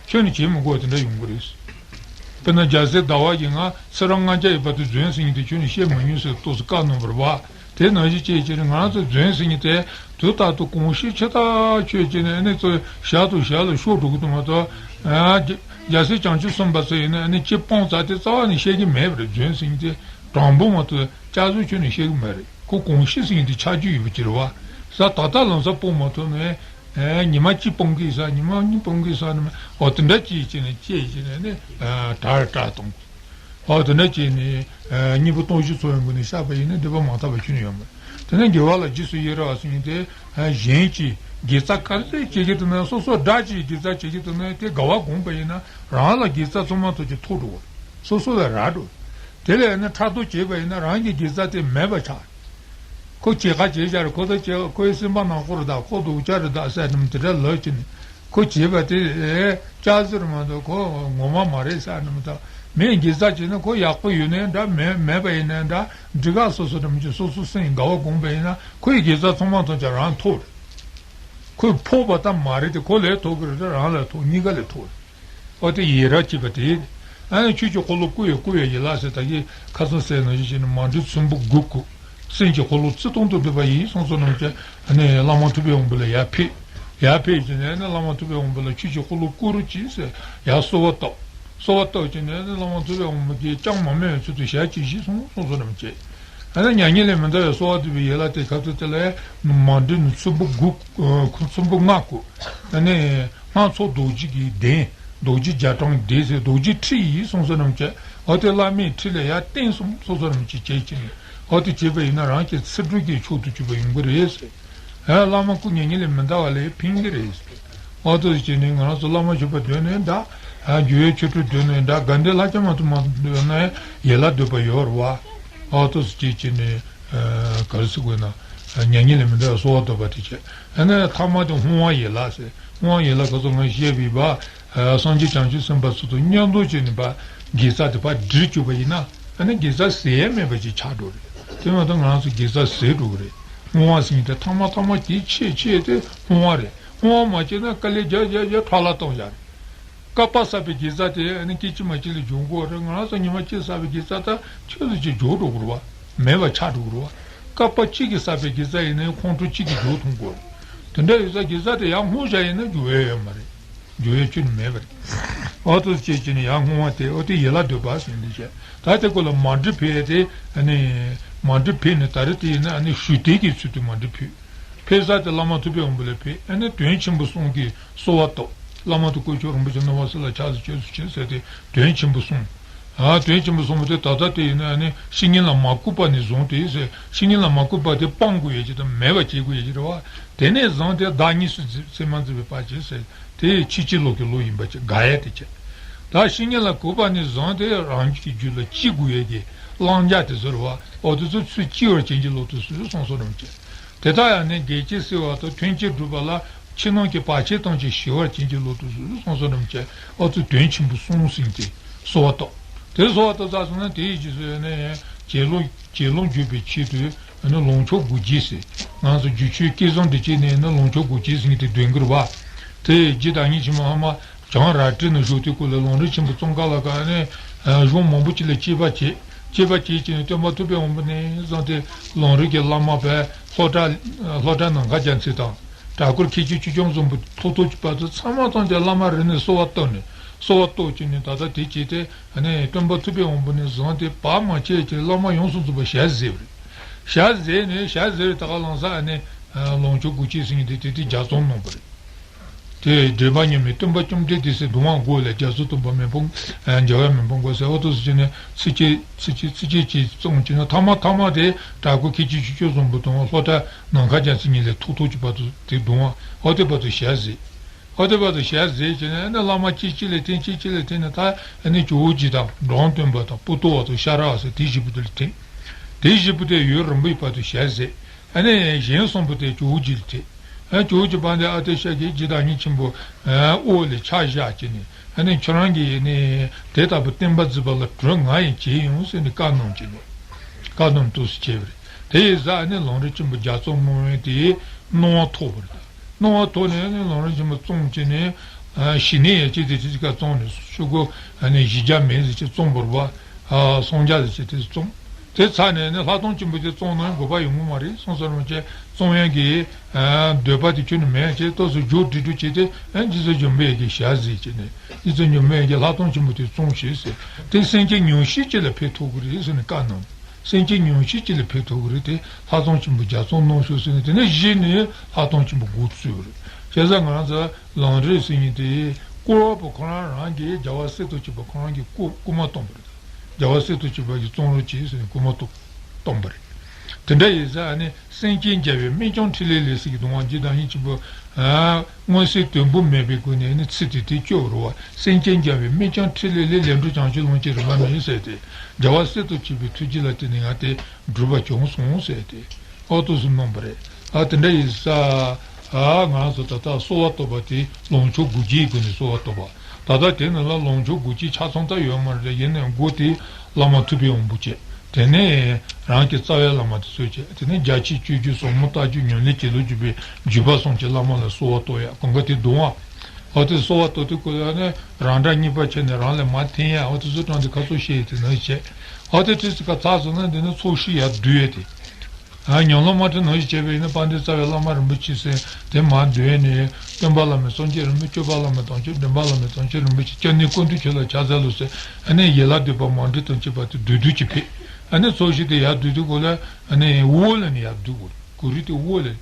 ཁྱོན་ནས་བྱེད་མི་དགོས་དེ་འདྲ་ཡོང་གི་རེད། དཔེར་ན་རྒྱལ་སྲས་ཟླ་བ་ཡིས་ང་ཚེ་རབས་ལྔ་བརྒྱ་ཡི་བར་དུ་རྫུན་ཟེར་མཁན་དེ་ཁྱོན་ནས་བཤད་མ་མྱོང་ཟེར་ཏོག་ཙམ་བཀའ་གནང་བ་རེད་བ། དེ་ནང་བཞིན་བྱས་བྱས་ནས་ང་རང་ཚོ་རྫུན་ཟེར་མཁན་དེ་དུས་རྟག་ཏུ་གོམས་གཤིས་ཆེ་ཐག་ཆོད་བྱས་ནས་ཨ་ནི་ཚོ་ཞར་དང་ཞར་ལ་ཤོར་འགྲོ་གི་འདུག་མ་གཏོགས། རྒྱལ་སྲས་བྱང་ཆུབ་སེམས་དཔའ་ཚོ་ཡིན་ན་ཨ་ནི་གཅིག་སྤངས་ཚར་དེ་རྩ་བ་ནས་བཤད་ཀྱི་མེད་པ་རེད། རྫུན་ཟེར་མཁན་དེ་དྲང་པོ་མ་གཏོགས་སྐྱག་རྫུན་ཁྱོན་ནས་བཤད་ཀྱི་མེད་རེད། ཁོ་གོམས་གཤིས་ཟེར་མཁན་དེ་ཆགས་རྒྱུ་ཡོད་པ་ཅིག་རེད་བ། ས་ད་ལྟ་ལམ་སང་སྤོང་མ་ཐུབ་ནས། ཨེ་ཉི་མ་གཅིག་སྤོང་གི་ས་ཉི་མ་གཉིས་སྤོང་གི་ས་ནི་མ་འོ་དེ་འདྲ་ཅིག་བྱས་ནས་བྱས་བྱས་ནས་ནི་དྲག་དྲག་གཏོང་དགོས། འོ་དེ་འདྲ་བྱས་ནས་གཉེན་པོ་སྟོབས་བཞི་ཚོགས་པའི་སྒོ་ནས་བཤགས་པ་ཡིན་ན་སྡིག་པ་མ་དག་པ་ཁྱོན་ནས་ཡོད་མ་རེད། དེ་ནས་དགེ་བ་ལ་རྗེས་སུ་ཡི་རང་བ་ཟེར་མཁན་དེ་གཞན་གྱི་ དགེ་རྩ་ག་ཚོད་བྱེད་ཀྱི་འདུག་ན། སོ་སོ་དགྲ་གཅེས་དགེ་རྩ་བྱེད་ཀྱི་འདུག་ན། དེ་དགའ་བ་སྒོམ་པ་ཡིན་ན་རང་ལ་དགེ་རྩ་ཚང་མ་ཐམས་ཅད་ཐོབ་འགྲོ་བ། སོ་སོ་ལ་རག་འགྲོ། དེ་ལས་ནི་ཕྲག་དོག་བྱས་པ་ཡིན་ན་རང་གི་དགེ་རྩ་དེ་མེད་པ་ཆགས། ཁོ་བྱེད་ཁ་བྱེད་བྱ་རེད། ཁོ་ད་བྱེད། ཁོའི་སེམས་པ་ནག་པོ་རེད། ད་ཁོ་སྡུག་ཅག་རེད། ད་ཟེར་ནམ་དེ་འདྲ་ལབ་ཀྱི་ནི། ཁོ་བྱེད་པ་དེ་ཨེ་སྐྱག་རྫུན་མ་གཏོགས་ཁོ་ངོ་མ་མ་རེད་ཟེར་ནམ། ད་མིའི་དགེ་རྩ་བྱས་ན་ཁོ་ཡག་པོ་ཡོད་ནའི་འདྲ། མེད་མེད་པ་ཡིན་ནའི་འདྲ། འགྲིག་ག་སོ་སོ་ནམ་གྱི་སོ་སོ་སེམས་དགའ་བ་སྒོམ་པ་ཡིན་ན་ཁོའི་དགེ་རྩ་ཚང་མ་ཐམས་ཅད་རང་ཐོབ་རེད། ཁོས་ཕོག་པ་ཙམ་མ་རེད་དེ། ཁོ་ལས་ཐོབ་ཀྱི་རེད། རང་ལ་ཐོབ། གཉིས་ཀ་ལས་ཐོབ་རེད། ཨོ་དེ་ཡི་རང་བྱེད་པ་དེ། ཨ་ནི་ཆོས་ཀྱི་འཁོར་ལོ་བསྐོར་བའི་བསྐོར་བའི་ཡན་ལག་ཟེར། ད་གིན་ཁ་སང་ཟེར་ནང་བཞིན་བྱས་ནས་མ་འདྲིས་ཚོམ་བུ་དགུ་བསྐོར། སེམས་ཀྱི་འཁོར་ལོ་རྩི་སྟོང་དུ་འདོད་པ་ཡིས་གསུངས་སོ་ནམ་ཀྱི། ཨ་ནི་བླ་མ་ཐུབ་པའི་དབང་པོ་ལ་ཡར་ཕེབས། ཡར་ཕེབས་བྱས་ནས་ཨ་ནི་བླ་མ་ཐུབ་པའི་དབང་པོ་ལ་ཆོས་ཀྱི་འཁོར་ལོ་བསྐོར་རོགས་གྱིས་ཟེར་ཡར་གསོལ་བ་བཏབ། གསོལ་བ་བཏབ་བྱས་ནས་ཨ་ནི་བླ་མ་ཐུབ་པའི་དབང་པོ་གིས་ཅང་མ་སྨྲས་པའི་ཚུལ་དུ་ཞལ་གྱིས་བཞེས་སོང་གསུངས་སོ་ནམ་ཀྱི། ཨ་ནི་མྱ་ངན་ལས་མི་འདའ་བའི་གསོལ་བ་འདེབས་པའི་ཡན་ལག་དེ་ག་ཚོད་དེ་ལ་མ་འདྲིས་ནི་ཚོམ་བུ་དགུ། ཨ་ཚོམ་བུ་ལྔ་བསྐོར། ཨ་ནི་སྣ་ཚོགས་རྡོ་རྗེ་གི་གདན། རྡོ་རྗེ་རྒྱ་གྲམ་གདན་ཟེར། རྡོ་རྗེ་ཁྲི་ཡིས་གསུངས་སོ་ནམ་ཀྱི། འོ་དེ་བླ་མའི་ཁྲི་ལ་ཡར་བརྟེན་སོང་གསུངས་སོ་ནམ་ཀྱི་བྱས་བྱས་ནས། འོ་དེ་བྱས་པ་ཡིན་ན་རང་གི་ཚེ་སྒྲུབ་ཀྱི་མཆོག་ཏུ་གྱུར་པ་ཡོང་གི་རེད་ཟེར། ཨ་བླ་མ་སྐུ་མྱ་ངན་ལས་མི་འདའ་བ་ལ་ཕན་གྱི་རེད་ཟེར། འོ་དེ་བྱས་ནས་ང་རང་ཚོ་བླ་མ་མཆོད་པ་འདོན་ནའི་འདྲ། ཨ་སྒྱུ་ཡི་ཆོ་འཕྲུལ་འདོན་ནའི་འདྲ། དགའ་ལྡན་ལྷ་བརྒྱ་མ་ཐུབ་མ་འདོན་ནའི་ཡན་ལག་འདོད་པ་ཡོད་རེད་བ། འོ་དེ་བྱས་བྱས་ནས། ཨ་ག་རེ་ཟེར་དགོས་ན། མྱ་ངན་ལས་མི་འདའ་བའི་གསོལ་བ་འདེབས་པ་དེ་བྱས། ཨ་ནི་ཐ་མ་དེ་བསྔོ་བ་ཡན་ལག་ཟེར། བསྔོ་བ་ཡན་ལག་ག་ཚོད་ང་བཤད་པའི་བ། ཨ་སངས་རྒྱས་བྱང་ཆུབ་སེམས་དཔའ་ཚོ་དང་མཉམ་དུ་བྱས་ནས་བ་དགེ་རྩ་དེ་བ་སྒྲིལ་བཅུག་པ་ཡིན་ན། ཨ་ནི་དགེ་རྩ་ཟད་ཡས་མེད་པ་ཅིག་ཆགས་འགྲོ་རེད། དེ་མ་གཏོགས་ང་རང་ཚོ་དགེ་རྩ་ཟད་འགྲོ་གི་རེད། བསྔོ་བ་ཟེར་མཁན་དེ་ཐ་མ་ཐ་མ་དེ་ཆེ་ཆེ་དེ་བསྔོ་བ་རེད། བསྔོ་བ་མ་བྱས་ན་དཀའ་ལས་རྒྱག་རྒྱག་རྒྱག་ཕྲག་ལ་གཏོང་བཞག་རེད། བསྐལ་པ་བསགས་པའི་དགེ་རྩ་དེ་ཨ་ནི་སྐད་ཅིག་མ་གཅིག་ལ་འཇོག་དགོས་རེད། ང་རང་ཚོ་ཉི་མ་གཅིག་བསགས་པའི་དགེ་རྩ་ད་ཆུ་ཚོད་གཅིག་འཇོག་འགྲོ་དགོས་རེད་བ། མེད་པ་ཆགས་འགྲོ་གི་རེད་བ། བསྐལ་པ་གཅིག་གིས་བསགས་པའི་དགེ་རྩ་ཡིན་ནའི་ཁོང་ཁྲོ་གཅིག་གིས་འཇོག་ཐུབ་དགོས་རེད། དེ་འདྲ་ཡོད་ཙང་དགེ་རྩ་དེ་ཡར་བསྔོ་བཞག་ཡིན་ན་འཇོག་ཡས་ཡོད་མ་རེད། འཇོག་ཡས་ཁྱོན་ནས་མེད་པ་རེད། འོ་དེ་བྱས་བྱས་ནས་ཡར་བསྔོ་བ་དེ། འོ་དེ་ཡན་ལག་འདོད་པ་ཟེར་འདི་བྱས། ད་དེ་སྐོར་ལ་མ་འདྲིས་ཕེབས་དེ་ཨ་ནི་མ་འདྲིས་ཕེབས་ནས་ད་རེས་དེ་ཡིན་ན་ཨ་ནི་ཞུ་གཏུག་གི་ཚུལ་དུ་མ་འདྲིས་ཕེབས། ཕེབས་ས་དེ་བླ་མ་ཐུབ་པའི་དབང་པོ་ལ་ཕེབས། ཨ་ནི་དོན་ཆེན་པོ་གསུམ་གྱི་གསོལ་བ་བཏབ། བླ་མ་དང་དཀོན་མཆོག་རིན་པོ་ཆེ་རྣམ་པ་སྲིད་ལ་ཕྱག་འཚལ་སྐྱབས་སུ་མཆི་ཟེར་ཏེ་དོན་ཆེན་པོ་གསུམ། ཨ་དོན་ཆེན་པོ་གསུམ་པོ་དེ་ད་ལྟ་དེ་ཡིན་ན་ཨ་ནི་བཤེས་གཉེན་ལ་མ་གུས་པ་ནས་བཟུང་སྟེ་ཟེར། བཤེས་གཉེན་ལ་མ་གུས་པ་དེ་སྤང་དགོས་ཡས་ཀྱི་དང་མེད་པ་བྱེད་དགོས་ཡས་ཀྱི་རེད་བ། དེ་ནས་བཟུང་སྟེ་བདག་ཉིད་སུ་མཛེས་མཛེས་མ་མཛད་པའི་བར་བྱེད་ཟེར། དེ་ཕྱི་ཕྱི་ལོགས་ཀྱི་ལོགས་ཡིན་པ་བྱེད་དགའ་ཡས་དེ་བྱེད། ད་བཤེས་གཉེན་ལ་གུས་པ་ནས་བཟུང་སྟེ་རང་རྒྱུད་ཀྱི་རྒྱུད་ལ་ཅི་དགོས་ཡས་ཀྱི་བླང་བྱ་དེ་ཟེར་བ། འོ་དེ་ཚོ་ཚུལ་ལྕི་བར་བྱིན་གྱིས་རློབ་ཏུ་གསོལ་གསུངས་སོ་ནམ་ཅན། དེ་དག་ཡང་ནི་གེགས་བྱེད་སེལ་བ་དང་ཐུན་གཅིག་བསྒྲུབས་པ་ལ་ཕྱི་ནང་གི་བར་ཆད་ཐམས་ཅད་ཞི་བར་བྱིན་གྱིས་རློབ་ཏུ་གསོལ་གསུངས་སོ་ནམ་ཅན། ཨ་ཙི་དོན་ཆེན་པོ་གསུམ་ཟིན་ཏེ་གསོལ་བ་བཏབ། དེ་གསོལ་བ་བཏབ་ཚར་སོང་ན་དེའི་རྗེས་སུ་ནི་ཡང་ཇེ་ལོངས་ཇེ་ལོངས་རྒྱུག་པའི་ཆེད་དུ་ནི་ལོངས་སྤྱོད་དགུ་བརྒྱའི་ཟེར། ང་ཚོ་རྒྱུ་ཆོས་སྐལ་བཟང་འདི་བྱས་ནས་ནི་ལོངས་སྤྱོད་དགུ་བརྒྱའི་ཟིན་ཏེ་འདོན་གྱི་རེད་བ། དེ་རྗེ་བདག་ཉིད་ཆེན་མོ་ཧ་མ། བྱང་རལ་གྲི་ནས་བཞུགས་དུས་སྐབས་ལ་ལམ་རིམ་ཆེན་པོ་རྩོམ་ག་ལ་ག་ནས་གཞུང་མང་པོ་ཅིག་ལ་དཔྱད་པ་བྱས། དཔྱད་པ་བྱས་བྱས་ནས་སྟོན་པ་ཐུབ་པའི་དབང་པོ་ནས་བཟུང་སྟེ་ལམ་རིམ་གྱི་བླ་མ་བས་ལྷོ་བྲག་ལྷོ་བྲག་ནམ་མཁའ་རྒྱལ་མཚན་དང་གྲྭ་སྐོར་མཁན་ཆེན་ཆོས་སྐྱོང་བཟང་པོ་ཐོག་ཐོག་གི་བར་དུ་ཚང་མ་ཚང་གི་བླ་མ་རེ་ནས་གསོལ་བ་བཏབ་ནས་གསོལ་བ་བཏབ་བྱས་ནས་ད་ལྟ་དེ་བྱས་ཏེ་སྟོན་པ་ཐུབ་པའི་དབང་པོ་ནས་བཟུང་སྟེ་བར་མ་ཆད་ཀྱི་བླ་མ་ཡོངས་སུ་རྫོགས་པ་ཞལ་གཟིགས་པ་རེད། ཞལ་གཟིགས་ནས་ཞལ་གཟིགས་རེད་ད་ག་ལང་ས་ནས་ལོངས་སྤྱོད་དགུ་བརྒྱའི་ཟིན་དེ་དེ་དེ་ལྗགས་རྩོམ་གནང་བ་རེད། དེ་འགྲེལ་པ་མཉམ་མེད་སྟོན་པ་བཅོམ་ལྡན་འདས་སའི་གདུང་བ་འགོ་ལས་རྒྱ་མཚོ་སྟོན་པ་མེ་དཔུང་འཇམ་དབྱངས་མེ་དཔུང་འགོ་ཟེར་འོ་ཐོག་སུ་བྱས་ནས་ཚིགས་བཅད་ཚིགས་བཅད་ཚིགས་བཅད་ཅིག་རྩོམ་བྱས་ན་ཐ་མ་ཐ་མ་དེ་གྲྭ་སྐོར་མཁན་ཆེན་ཆོས་སྐྱོང་བཟང་པོ་དང་ལྷོ་བྲག་ནམ་མཁའ་རྒྱལ་མཚན་གཉིས་ལས་ཐོག་ཐོག་གི་བར་དུ་དེ་གདུང་བ་འོ་དེ་བར་དུ་ཞལ་གཟིགས། འོ་དེ་བར་དུ་ཞལ་གཟིགས་བྱས་ནས་ཨ་ནི་བླ་མ་གཅིག་གཅིག་ལ་འཐེན་གཅིག་གཅིག་ལ་འཐེན་ནས་ད་ཨ་ནི་ཇོ་བོ་རྗེ་དང་འབྲོམ་སྟོན་པ་དང་པོ་ཏོ་བ་དང་ཤ་ར་བ་ཟེར་དེ་བཞི་པོ་དེ་ལ་འཐེན། དེ་བཞི་པོ་དེ་ཡུན་རིང་པོའི་བར་དུ་ཞལ་གཟིགས། ཨ་ནི་གཞན་གསུམ་པོ་དེ་ཇོ་བོ་རྗེ་ལ་ཐེག་ཨ་ཇོ་བོ་རྗེ་དཔལ་ལྡན་ཨ་ཏི་ཤ་གིས་རྗེ་བདག་ཉིད་ཆེན་པོ་དབུ་ལ་ཕྱག་བཞག་བྱས་ནས་ཨ་ནི་ཁྱོད་རང་གིས་ནི་དེ་ལྟ་བུ་བསྟན་པ་འཛིན་པ་ལ་གྲོས་ང་ཡང་བྱེད་ཡོང་ཟེར་ནས་བཀའ་གནང་བྱས་ནས་བཀའ་གནང་དུས་སུ་བྱས་པ་རེད། དེ་ཡི་གཟའ་ཨ་ནི་ལམ་རིམ་ཆེན་པོ་རྒྱ་མཚོ་སྔོན་པོའི་དེའི་སྣང་བ་ཐོབ་པ་རེད། སྣང་བ་ཐོབ་ནས་ཨ་ནི་ལམ་རིམ་ཆེན་པོ་རྩོམ་བྱས་ནས་ཞི་གནས་ཡན་ཆད་དེ་དེ་ཀ་རྩོམ་ནས་ཤོག་གུ་ཨ་ནི་བཞི་བརྒྱ་མན་ཟེར་ཅིག་རྩོམ་བུར་བ། སངས་རྒྱས་ཟེར་ཅིག་དེ་རྩོམ། དེ་ཚར་ནས་ནི་ལྷག་མཐོང་ཆེན་པོ་དེ་རྩོམ་གནང་དགོས་པ་ཡོང་གི་མ་རེད་གསུངས་སོང་རང་བྱས་རྩོམ་ཡན་གྱི་འདོད་པ་དེ་ཁྱོན་ནས་མེད་བྱས་ཏོག་ཙམ་མཇུག་སྒྲིལ་སྒྲུབ་བྱས་ཏེ་རྗེ་བཙུན་འཇམ་དཔལ་གྱི་ཞལ་གཟིགས་བྱས་ནས་རྗེ་བཙུན་འཇམ་དཔལ་གྱི་ལྷག་མཐོང་ཆེན་པོ་དེ་རྩོམ་ཞེས་ཟེར་དེ་སེམས་ཅན་ཉུང་ཤས་ཅིག་ལ་ཕན་ཐོགས་ཀྱི་རེད་ཟེར་ནས་བཀའ་གནང་། སེམས་ཅན་ཉུང་ཤས་ཅིག་ལ་ཕན་ཐོགས་ཀྱི་རེད་དེ་ལྷག་མཐོང་ཆེན་པོ་རྒྱ་མཚོ་གནང་ཤོག་ཟེར་ནས་དེ་ནས་གཞི་ནས་ལྷག་མཐོང་ཆེན་པོ་འགོ་བཙུགས་པ་རེད། བྱས་ཙང་ང་རང་ཚོ་ལམ་རིམ་ཟེར་མཁན་དེ་བསྐུར་བ་པོ་ཁོ་རང་རང་གིས་རྒྱལ་བ་སྲས་དང་བཅས་པ་ཁོ་རང་གིས་བསྐུར་བསྐུར་མ་བཏང་པ་རེད། རྒྱལ་བ་སྲས་དང་བཅས་པ་གིས་རྩོམ་རོགས་གྱིས་ཟེར་ནས་བསྐུར་མ་བཏང་བཏང་པ་རེད། དེ་འདྲ་ཡིན་ཙང་ཨ་ནི་སེམས་ཅན་བརྒྱ་པའི་སྨན་ལྕམ་འཕྲིན་ལས་ལས་ཟེར་གྱི་འདུག་བ། འཇིག་དང་ཡིན་གཅིག་པུ། མངོན་གསལ་དོད་པོ་མེད་པའི་སྒོ་ནས་ནི་ཚིག་དེ་དེ་སྐྱོར་རོ་བ། སེམས་ཅན་བརྒྱ་པའི་སྨན་ལྕམ་འཕྲིན་ལས་ལས་ལས་འབྲས་བྱང་ཆུབ་ལོངས་སྤྱོད་རིམ་པ་མིན་ཟེར་ཏེ། རྒྱལ་བ་སྲས་དང་བཅས་པའི་ཐུགས་རྗེ་ལ་བརྟེན་ནས་ང་དེ་གྲུབ་པ་བྱུང་སོང་ཟེར་ཏེ། ཨོ་ཏོ་སུ་གནང་བ་རེད། ཨ་དེ་འདྲ་ཡིན་ཙང་། ཨ་ང་ཚོ་ད་ལྟ་གསོལ་བ་བཏབ་པ་དེ་ལོངས་སྤྱོད་དགུ་བརྒྱའི་སྒོ་ནས་གསོལ་བ་བཏབ་པ། ད་ལྟ་དེ་ནང་ལ་ལོངས་སྤྱོད་དགུ་བརྒྱ་ཆ་ཚང་ད་ཡོད་མ་རེད། ཡིན་ནའི་མགོ་དེ་བླ་མ་ཐུབ་པའི་དབང་པོ་བྱས། དེ་ནས་རང་གི་རྩ་བའི་བླ་མ་དེ་ཚོ་བྱས། དེ་ནས་རྒྱ་ཆེའི་སྤྱོད་བརྒྱུད་ཟབ་མོ་ལྟ་བརྒྱུད་ཉམས་ལེན་བྱེད་ལུགས་བརྒྱུད་པའི་བརྒྱུད་པ་གསུམ་གྱི་བླ་མ་ལ་གསོལ་བ་བཏབ་ཡ། གང་ག་དེ་གདུང་བ། ཨོ་དེ་གསོལ་བ་བཏབ་དུས་ཁོ་ལ་ནི་རང་འདྲ་གཉིས་པ་བྱས་ནས་རང་ལས་མར་འཐེན་ཡ། ཨོ་དེ་ཚོ་དྲངས་ཏེ་ཁ་ཚོགས་བཤད་ཡས་དེ་ནང་བཞིན་བྱས། ཨོ་དེ་དུས་ཚོད་ཁ་ཚར་སོང་ན་འདི་ནི་ཚོགས་ཞུགས་ཡར་བསྡུ་ཡས་དེ། ཨ་ཉམས་ལེན་མ་ཁྲིད་ནང་བཞིན་བྱས་པ་ཡིན་ན་དཔལ་ལྡན་རྩ་བའི་བླ་མ་རིན་པོ་ཆེ་ཟེར་དེ་མར་བསྡུས་ནས་སྟོན་པ་བླ་མའི་སངས་རྒྱས་རིན་པོ་ཆེ། སྐྱོབ་པ་བླ་མའི་དམ་ཆོས། འདྲེན་པ་བླ་མའི་དམ་ཆོས་རིན་པོ་ཆེ། སྐྱབས་གནས་ཀུན་འདུས་ཁྱོད་ལ་ཕྱག་འཚལ་ལོ་ཟེར། ཨ་ནི་ཡན་ལག་བསྡུས་པ་མང་འགྲེལ་དང་བཅས་པ་དེ་བསྡུས་བསྡུས་ཀྱིས་ཕེབས། ཨ་ནི་ཚོགས་ཞུགས་དེ་ཡར་བསྡུས་དུས་གོ་ལ་ཨ་ནི་འོག་ལ་ནི་ཡར་བསྡུས་གོ་གུ་རུ་དེ་འོག་ལ།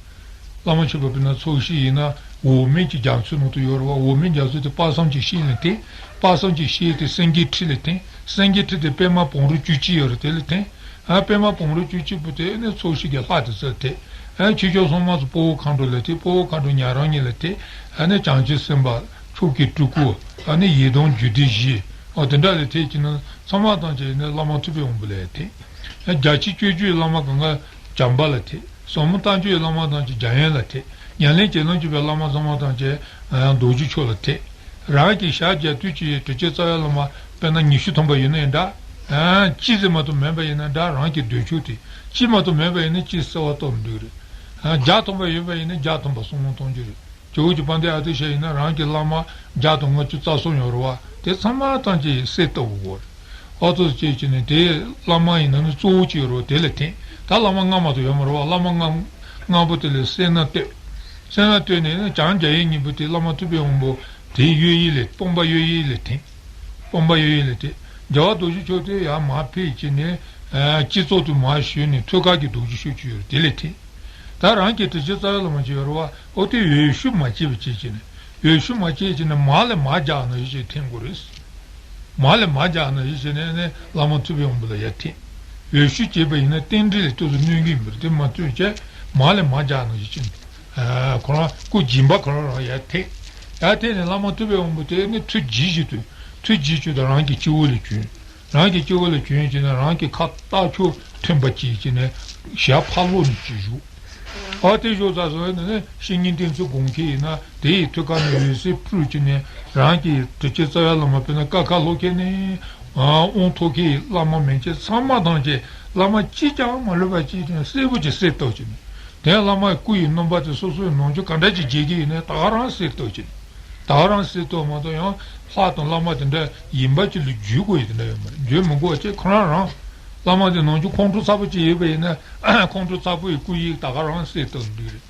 བླ་མ་མཆོད་པ་དཔེར་ན་ཚོགས་ཞུགས་ཡིན་ན་འོག་མིན་གྱི་རྒྱ་མཚོའི་ནང་དུ་ཡོད་རེད་བ། འོག་མིན་རྒྱ་མཚོ་དེ་དཔག་བསམ་གྱི་ཤིང་ལ་ཐེག། དཔག་བསམ་གྱི་ཤིང་དེ་སེང་གེའི་ཁྲི་ལ་ཐེག། སེང་གེའི་ཁྲི་དེ་པདྨ་བང་རིམ་བཅུ་གཅིག་ཡོད་རེད། དེ་ལ་ཐེག། ཨ་པདྨ་བང་རིམ་བཅུ་གཅིག་པོ་དེ་ནི་ཚོགས་ཞུགས་ཀྱི་ལྷ་དེ་ཚོ་ལ་ཐེག། ཨ་ཆོས་སྐྱོང་སྲུང་མ་ཚོ་དཔའ་བོ་མཁའ་འགྲོ་ལ་ཐེག། དཔའ་བོ་མཁའ་འགྲོ་ཉན་རང་ཉིད་ལ་ཐེག། ཨ་ནི་བྱང་ཆུབ་སེམས་དཔའ་མཆོག་གི་སྤྲུལ་སྐུ། ཨ་ནི་ཡི་དམ་རྒྱུད་སྡེ་བཞི། ཨོ་དེ་འདྲ་ལ་ཐེག་གྱི་ནི་ཚང་མ་དང་བཅས་ནི་བླ་མ་ཐུབ་པའི་དབང་པོ་ལ་ཐེག། ཨ་རྒྱ་ཆེའི་སྤྱོད་བརྒྱུད་བླ་མ་གང་ག་བྱམས་པ་ལ་ཐེག། ཟབ་མོ་ལྟ་བརྒྱུད་བླ་མ་དང་བཅས་འཇམ་དབྱངས་ལ་ཐེག། ཉམས་ལེན་གྱི་ལམ་བརྒྱུད་པའི་བླ་མ་ཚང་མ་དང་བཅས་རྡོ་རྗེ་མཆོག་ལ་ཐེག། རང་གི་ཞབས་རྒྱག་དུས་ཀྱི་དྲིན་ཅན་རྩ་བའི་བླ་མ་དཔེར་ན་ཉི་ཤུ་ཐམ་པ་ཡིན་ན་ཡང་འདྲ། གཅིག་ཙམ་མ་གཏོགས་མེད་པ་ཡིན་ན་འདྲ། རང་གི་འདོད་ཕྱོགས་དེ་གཅིག་མ་གཏོགས་མེད་པ་ཡིན་ན་གཅིག་གསོལ་བ་བཏབ་འདུག་རེད། བརྒྱ་ཐམ་པ་ཡོད་པ་ཡིན་ན་བརྒྱ་ཐམ་པ་གསུང་ངོ་གཏོང་རྒྱུ་རེད། ཇོ་བོ་རྗེ་དཔལ་ལྡན་ཨ་ཏི་ཤ་ཡིན་ན་རང་གི་བླ་མ་བརྒྱ་དང་ལྔ་བཅུ་རྩ་གསུམ་ཡོད་རེད་བ། དེ་ཚང་མ་ཐམས་ཅད་གསོལ་བཏབ་དགོས་རེད། ཨོ་ཙོ་ཅེས་བྱས་ནས་དེའི་བླ་མ་ཡིན་ན་ནི་གཙོ་བོ་གཅིག་ཡོད་རེད་བ། དེ་ལ་ཐེག། ད་བླ་མ་ལྔ་མ་གཏོགས་ཡོད་མ་རེད་བ། བླ་མ་ལྔ་ལྔ་པོ་དེ་ལ་གསོལ་ན་བསྟོད། གསོལ་ན་བསྟོད་ནས་ནི་བྱང་རྒྱ་ཡན་གཉིས་པོ་དེ་བླ་མ་ཐུབ་པའི་དབང་པོ་དེའི་གཡོ་ཡིས་ལས་སྤོང་བ་གཡོ་ཡིས་ལས་ཐེག། སྤོང་བ་གཡོ་ཡིས་ལས་ཐེག། རྒྱལ་བ་རྡོ་རྗེ་འཆང་དེ་ཡར་མར་ཕེབས་བྱས་ནས་སྤྱི་ཚོགས་དུ་མར་ཞུགས་ནས་ཐོད་རྒལ་གྱི་རྡོ་རྗེ་ཤོད་ཀྱི་ཡོད་རེད། དེ་ལ་ཐེག། ད་རང་གི་དྲིན་ཅན་རྩ་བའི་བླ་མ་ཅིག་ཡོད་རེད་བ། ཨོ་དེ་འོད་ཞུ་མ་བྱས་པ་ཅིག་བྱས་ནས། འོད་ཞུ་མ་བྱས་བྱས་ནས་མར་ལས་མར་རྒྱག་ན་ཡོད་ཅེས་འཐེན་དགོས་རེད། མར་ལས་མར་རྒྱག་ན་ཡོད་ཅེས་ནས་ནས་བླ་མ་ཐུབ་པའི་དབང་པོ་ལ་ཡར་འཐེན། འོད་ཞུ་བྱས་པ་ཡིན་ན་རྟེན་འབྲེལ་ལ་ཏོག་ཙམ་གནོད་ཀྱི་ཡོད་པ་རེད། དེ་མ་ཐོས་བྱས་མར་ལས་མར་རྒྱག་ན་ཡོད་ཅེས། ཁོ་རང་སྐུ་སྦྱིན་པ་ཁོ་རང་རང་ཡར་འཐེན། ཡར་འཐེན་ནས་བླ་མ་ཐུབ་པའི་དབང་པོ་དེ་ནི་ཐུགས་རྗེ་ཞིག་ཏུ་ཐུགས་རྗེ་ཅུང་དང་རང་གི་སྤྱི་བོ་ལ་བྱོན། རང་གི་སྤྱི་བོ་ལ་བྱོན་བྱས་ནས་རང་གི་ཁ་ལྟག་ཕྱོགས་མཐུན་པ་བྱས་བྱས་ནས་ཞབས་ཕར་ལོགས་ནས་ཅིག་བཞུགས། ཨ་དེ་བཞུགས་ཚར་སོང་ནས་ནི་བཤེས་གཉེན་བསྟེན་ཚུལ་སྒོམ་མཁན་ཡིན་ན་དེ་ཡི་ཐུགས་ཀ་ནས་འོད་ཟེར་སྤྲོས་བྱས་ནས་རང་གི་དྲིན་ཅན་རྩ་བའི་བླ་མ་དཔེར་ན་ཀ་ཁ་ལྷོ་ཁ་ནས་དབང་ཐོབ་མཁན་ཡི་བླ་མ་མན་ཆད་ཚང་མ་ཐམས་ཅད་བླ་མ་གཅིག་ཀྱང་མ་ལུས་པ་ཅིག་ཀྱང་གསལ་པོ་ཅིག་གསལ་བཏབ་བྱས་ནས་དེ་བླ་མའི་སྐུ་ཡི་རྣམ་པ་དེ་སོ་སོའི་ནང་ཆོས་ག་འདྲ་ཅིག་མཇལ་གྱི་ཡིན་ནའི་ད་ག་རང་གསལ་བཏབ་བྱས་ནས། ད་ག་རང་གསལ་བཏབ་མ་གཏོགས་ཡང་ལྷ་དང་བླ་མ་དེ་འདྲ་ཡིན་པ་ཅིག་ལ་བརྗོད་དགོས་ཡི་དེ་འདྲ་ཡོད་མ་རེད། བརྗོད་མི་དགོས་པ་ཅིག་ཁོ་རང་རང་། བླ་མ་དེ་ནང་ཆོས་ཁོང་ཁྲོ་ཚ་པོ་ཅིག་ཡོད་པ་ཡིན་ན་ཁོང་ཁྲོ་ཚ་པོ་ཡི་སྐུ་ཡི་ད་ག་རང་གསལ་བཏབ་འདུག་རེད།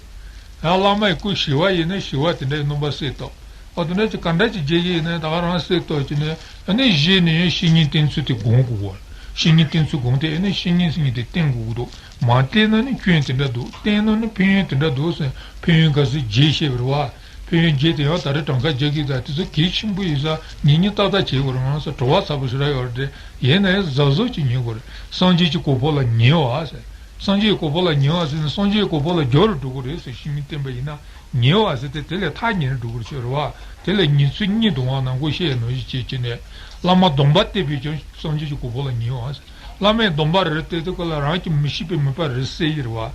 ཡང་བླ་མ་ཡི་སྐུ་ཞི་བ་ཡིན་ན་ཞི་བ་དེ་འདྲའི་རྣམ་པ་གསལ་བཏབ། ཨ་དེ་འདྲ་ཅིག་ག་འདྲ་ཅིག་མཇལ་གྱི་ཡིན་ན་ད་ག་རང་གསལ་བཏབ་བྱས་ནས་ཨ་ནི་གཞི་ནས་ཡང་བཤེས་གཉེན་བསྟེན་ཚུལ་དེ་སྒོམ་དགོས་གོ། བཤེས་གཉེན་བསྟེན་ཚུལ་སྒོམ་དེ་ཨ་ནི་བཤེས་གཉེན་ཟེར་མཁན་དེ་བསྟེན་དགོས་ཀྱི་འདུག་མ་བསྟེན་ན་ནི་སྐྱོན་དེ་འདྲ་འདུག་བསྟེན་ན་ནི་ཕན་ཡོན་དེ་འདྲ་འདུག་ཟེར་ཕན་ཡོན་ག་ཚོད་རྒྱས་བཤད་པ་རེད་བ། ཕན་ཡོན་རྒྱས་དེ་ཡང་ད་རེས་གྲངས་ཀ་རྒྱག་གི་ད་དེ་ཚོ་གལ་ཆེན་པོ་ཡིན་ས་ངེས་ངེས་ཏག་ཏག་བྱེད་དགོས་རེད། ང་ཚོ་བྲོ་བ་ཚ་པོ་ཞེ་དྲག་ཡོད་རེད་དེ་ཡིན་ན་ཡང་གཟབ་གཟབ་ཅིག་ཉན་དགོས་རེད། སངས་རྒྱས་ཀྱི་གོ་འཕང་ལ་ཉེ་བ་ཟེར། སངས་རྒྱས་ཀྱི་གོ་འཕང་ལ་ཉེ་བ་ཟེར་ན་སངས་རྒྱས་ཀྱི་གོ་འཕང་ལ་རྒྱུ་རུ་འགྲོ་གི་རེད་ཟེར། བཤེས་གཉེན་བསྟེན་པ་ཡིན་ན་ཉེ་བ་ཟེར་ཏེ་དེ་ལས་ཐག་ཉེ་རུ་འགྲོ་གི་རེད་ཟེར་བ། དེ་ལ་ཉེ་ཚུལ་གཉིས་འདུག་བ། ནང་ཁོ་བཤད་ནང་བཞིན་བྱེད་ཀྱི་ནས་བླ་མ་སྡོམ་པ་བསྟེན་པས་ཀྱང་སངས་རྒྱས་ཀྱི་གོ་འཕང་ལ་ཉེ་བ་ཟེར། བླ་མས་སྡོམ་པ་རེ་བསྟན་དུས་སྐབས་ལ་རང་གི་མི་ཤེས་པའི་མོས་པ་རེ་སད་ཀྱི་རེད་བ།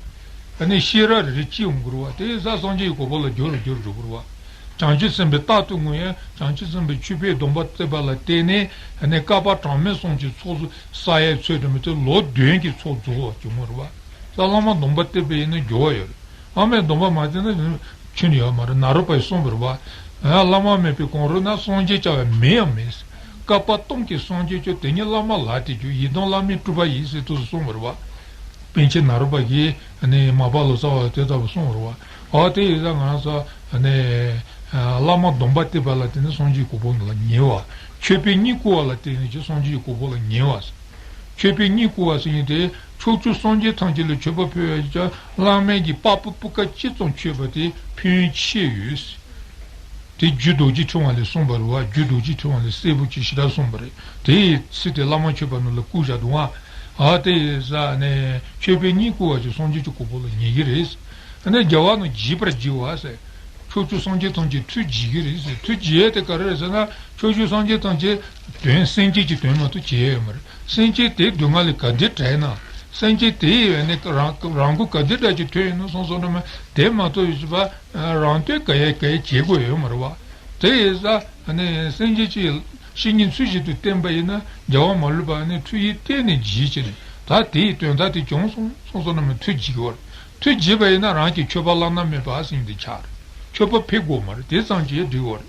ཨ་ནི་ཤེས་རབ་རེ་སྐྱེ་འོང་གི་རེད་བ། དེ་ཡིན་ཙང་སངས་རྒྱས་ཀྱི་གོ་འཕང་ལ་རྒྱུ་རུ་རྒྱུ་རུ་འགྲོ་གི་རེད་བ། བྱང་ཆུབ་སེམས་དཔའི་རྟག་ཏུ་ངུ་ཡང་བྱང་ཆུབ་སེམས་དཔའི་མཆོད་པའི་སྡོམ་པ་བསྟེན་པ་ལ་བརྟེན་ནས་ཨ་ནི་བསྐལ་པ་གྲངས་མེད་གསུམ་གྱི་ཚོགས་གསོག་ས་ཡའི་ཚོད་དུ་མི་ཚོད་ལོ་བདུན་གྱི་ཚོགས་རྫོགས་པ་བྱུང་བ་རེད་བ། ད་བླ་མ་སྡོམ་པ་བསྟེན་པ་ཡིན་ན་འགྱུར་བ་ཡོད་རེད། བླ་མས་སྡོམ་པ་མ་བསྟེན་ན་ཁྱོན་ནས་ཡོད་མ་རེད། ནཱ་རོ་པས་གསུངས་པ་རེད་བ། བླ་མ་མེད་པའི་གང་རུང་ན་སངས་རྒྱས་བྱ་བ་མིང་ཡང་མེད། བསྐལ་པ་སྟོང་གི་སངས་རྒྱས་ཀྱང་། དེ་ཉིད་བླ་མ་ལག་ཏུ་འགྱུར། ཡི་དམ་བླ་མའི་སྤྲུལ་པ་ཡིན་ཟེར་དུས་སུ་གསུངས་པ་རེད་བ། པཎ་ཆེན་ནཱ་རོ་པ་གིས་ནི་མར་པ་ལོ་ཙཱ་བ་དེ་ལྟ་བུ་གསུངས་པ་རེད་བ། ཨོ་དེ་ཡིན་ཙང་ང་རང་ཚོ་ནི་བླ་མ་སྡོམ་པ་བསྟེན་པ་ལ་བརྟེན་ནས་སངས་རྒྱས་གོ་འཕང་ལ་ཉེ་བ། མཆོད་པའི་དངོས་བསྐུར་བ་ལ་བརྟེན་ནས་ཀྱང་སངས་རྒྱས་ཀྱི་གོ་འཕང་ལ་ཉེ་བ། མཆོད་པའི་དངོས་བསྐུར་བ་ཟེར་མཁན་དེ་ཕྱོགས་བཅུའི་སངས་རྒྱས་ཐམས་ཅད་ལ་མཆོད་པ་ཕུལ་བས་ཀྱང་བླ་མའི་གི་པགས་པ་སྤུས་ཀ་གཅིག་ཙམ་མཆོད་པ་དེ་ཕན་ཡོན་ཆེ་ཡོད། དེ་རྒྱུད་རྡོ་རྗེ་ཕྲེང་བ་ལས་གསུངས་པ་རེད་བ། རྒྱུད་རྡོ་རྗེ་ཕྲེང་བ་ལས་གསལ་པོ་ཅིག་ཞེ་དྲག་གསུངས་པ་རེད། དེ་ཡི་ཚིག་དེ་བླ་མ་མཆོད་པ་ནང་ལ་བཀོད་བཞག་འདུག་ཨ། ཨ་དེ་ཡིན་ས་ནས་ཆོས་པའི་གཉེན་བསྐུལ་བ་ཅིག་སངས་རྒྱས་ཀྱི་གོ་འཕང་ལ་ཉེ་གི་རེད། ཨ་ནི་རྒྱལ་བ་རྣམས་བརྗིད་པར་བགྱི་བ་ཟེར། ཕྱོགས་བཅུའི་སངས་རྒྱས་ཐམས་ཅད་ཐུགས་དགྱེས་ཀྱི་རེད་ཟེར། ཐུགས་དགྱེས་དེ་ག་རེ་རེད་ཟེར་ན། ཕྱོགས་བཅུའི་སངས་རྒྱས་ཐམས་ཅད་དོན་སེམས་ཅན་གྱི་དོན་མ་གཏོགས་བྱས་ཡོད་མ་རེད། སེམས་ཅན་དེ་སྡུག་བསྔལ་ལས་ག་འདྲ་བྲལ་ན། སེམས་ཅན་དེ་ཡི་ནི་རང་རང་མགོ་ག་འདྲ་འདྲ་ཅིག་ཐོན་ཡོད་ན་སོང་སོང་ན་མ་དེ་མ་གཏོགས་ཡོད་པ་རང་དོན་ག་ཡེ་ག་ཡེ་བྱེད་དགོས་ཡོད་མ་རེད་བ། དེ་ཡིན་ས་ནི་སེམས་ཅན་གྱི་བཤེས་གཉེན་ཚུལ་བཞིན་དུ་བསྟེན་པ་ཡིན་ན་རྒྱལ་བ་མ་ལུས་པ་ནི་ཐུགས་ཡིད་གཏད་ནས་དགྱེས་བྱས་ནས་ད་དེའི་དོན་དག་དེ་བྱུང་སོང་སོང་སོང་ན་མ་ཐུགས་དགྱེས་ཀྱི་བ་རེད། ཐུགས་དགྱེས་པ་ཡིན་ན་རང་གི་མཆོད་པ་བླ་ན་མེད་པ་ཟིན་དེ་ཆགས་རེད། མཆོད་པ་ཕེབས་དགོས་མ་རེད། དེ་ཙམ་གྱིས་འགྲིག་གི་རེད།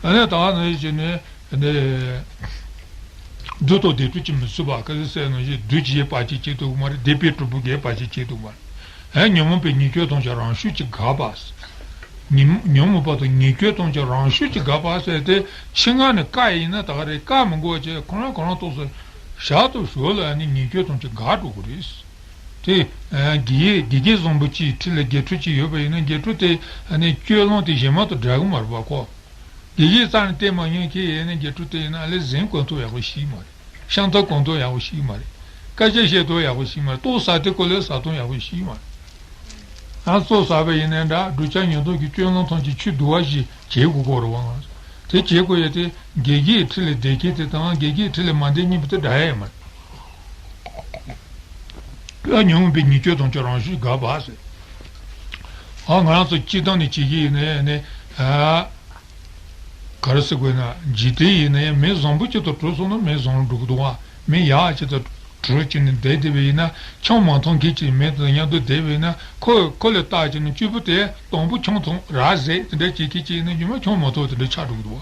ཨ་ནི་ད་ག་ནང་བཞིན་བྱས་ནས་ནི། བདུད་དང་སྡིག་སྒྲིབ་ཀྱིས་མི་ཚུགས་པ་ག་ཚོད་ཟེར་ནང་བཞིན་བདུད་ཀྱིས་བར་ཆད་བྱེད་ཐུབ་ཀྱི་མ་རེད། སྡིག་པའི་གྲོགས་པོ་གིས་བར་ཆད་བྱེད་ཐུབ་ཀྱི་མ་རེད། ཨ་ཉོན་མོངས་པའི་ཉེས་སྐྱོན་ཐམས་ཅད་རང་ཤུགས་ཀྱིས་འགག་པ། ཉོན་ཉོན་མོངས་པ་དང་ཉེས་སྐྱོན་ཐམས་ཅད་རང་ཤུགས་ཀྱིས་འགག་པ་ཟེར་ཏེ་ཕྱི་ནང་ནས་བཀག་ཡིན་ན་ད་ག་རེད། བཀག་མི་དགོས་པ་བྱས་ཁོ་རང་ཁོ་རང་ཏོག་ཙམ་ཞར་དུ་ཞོར་ལ་ཨ་ནི་ཉེས་སྐྱོན་ཐམས་ཅད་འགག་འགྲོ་གི་རེད། དེ། དགེ་དགེ་རྒན་བཟང་པོ་གཅིག་འཁྲིས་ལ་དགེ་ཕྲུག་གཅིག་ཡོད་པ་ཡིན་ན་དགེ་ཕྲུག་དེ་ནི་སྐྱོན་ལམ་དེ་གཞན་མ་དང་འདྲ་གི་མ་རེད་པ་ཁོ། དགེ་རྒན་རྩ་ནས་བསྟེན་མ་མྱོང་མཁན་ཡིན་ན་དགེ་ཕྲུག་དེ་ཡིན་ན་ཨ་ལས་གཟན་གོན་ཐུབ་ཡག་པོ་ཞིག་མ་རེད། ཤམ་ཐབས་གོན་ཐུབ་ཡག་པོ་ཞིག་མ་རེད། སྐད་ཆ་བཤད་ཐུབ་ཡག་པོ་ཞིག་མ་རེད། ཏོག་ཟ་དེ་ཁོ་ལས་ཟ་ཐུབ་ཡག་པོ་ཞིག་མ་རེད། ཨ་ཙོག་ཟ་བ་ཡིན་ན་འདྲ་བསྒྲུབ་བྱ་ཉོན་མོངས་ཀྱི་སྐྱོན་ལམ་ཐམས་ཅད་ཆུད་ཟོས་པ་ཞིག་བྱེད་དགོས་ཀྱི་རེད་པ། དེ་བྱེད་དགོས་ཡ་དེ་དགེ་རྒན་འཁྲིས་ལ་བསྡད་མཁན་དེ་དང་དགེ་རྒན་འཁྲིས་ལ་མ་བསྡད་མཁན་པོ་དེ་འདྲ་ཡ་ཡིན་མ་རེད། ཨ་ཉོན་མོངས་པའི་ཉེས་སྐྱོན་ཐམས་ཅད་རང་ཤུགས་འགག་པ་ཟེར། ཨ་ང་རང་ཚོ་སྤྱིར་བཏང་ནས་བྱེད་ཀྱི་ཡིན་ནའི་ནི་ཨ་ག་རེ་ཟེར་དགོས་ན་འཇིག་རྟེན་ཡིན་ནའི་མི་བཟང་པོ་ཅིག་ཏུ་གྲུབ་སོང་ན་མི་བཟང་རུ་འགྲོ་གི་འདུག་བ། མི་ཡག་ཅིག་ཏུ་གྲུབ་ཅིག་ནས་བསྡད་བསྡད་པ་ཡིན་ན་ཆང་མ་འཐུང་མཁན་ཅིག་མི་དང་མཉམ་དུ་བསྡད་པ་ཡིན་ན་ཁོ་ཁོ་ལ་བལྟ་ཅིག་ནས་སྐྱེས་བུ་དེ་དང་པོ་ཆང་འཐུང་ར་བཟས་དེ་འདྲ་བྱེད་མཁན་ཅིག་ཡིན་ན་རྗེས་མ་ཆང་མ་འཐུང་དེ་འདྲ་ཆགས་འགྲོ་གི་འདུག་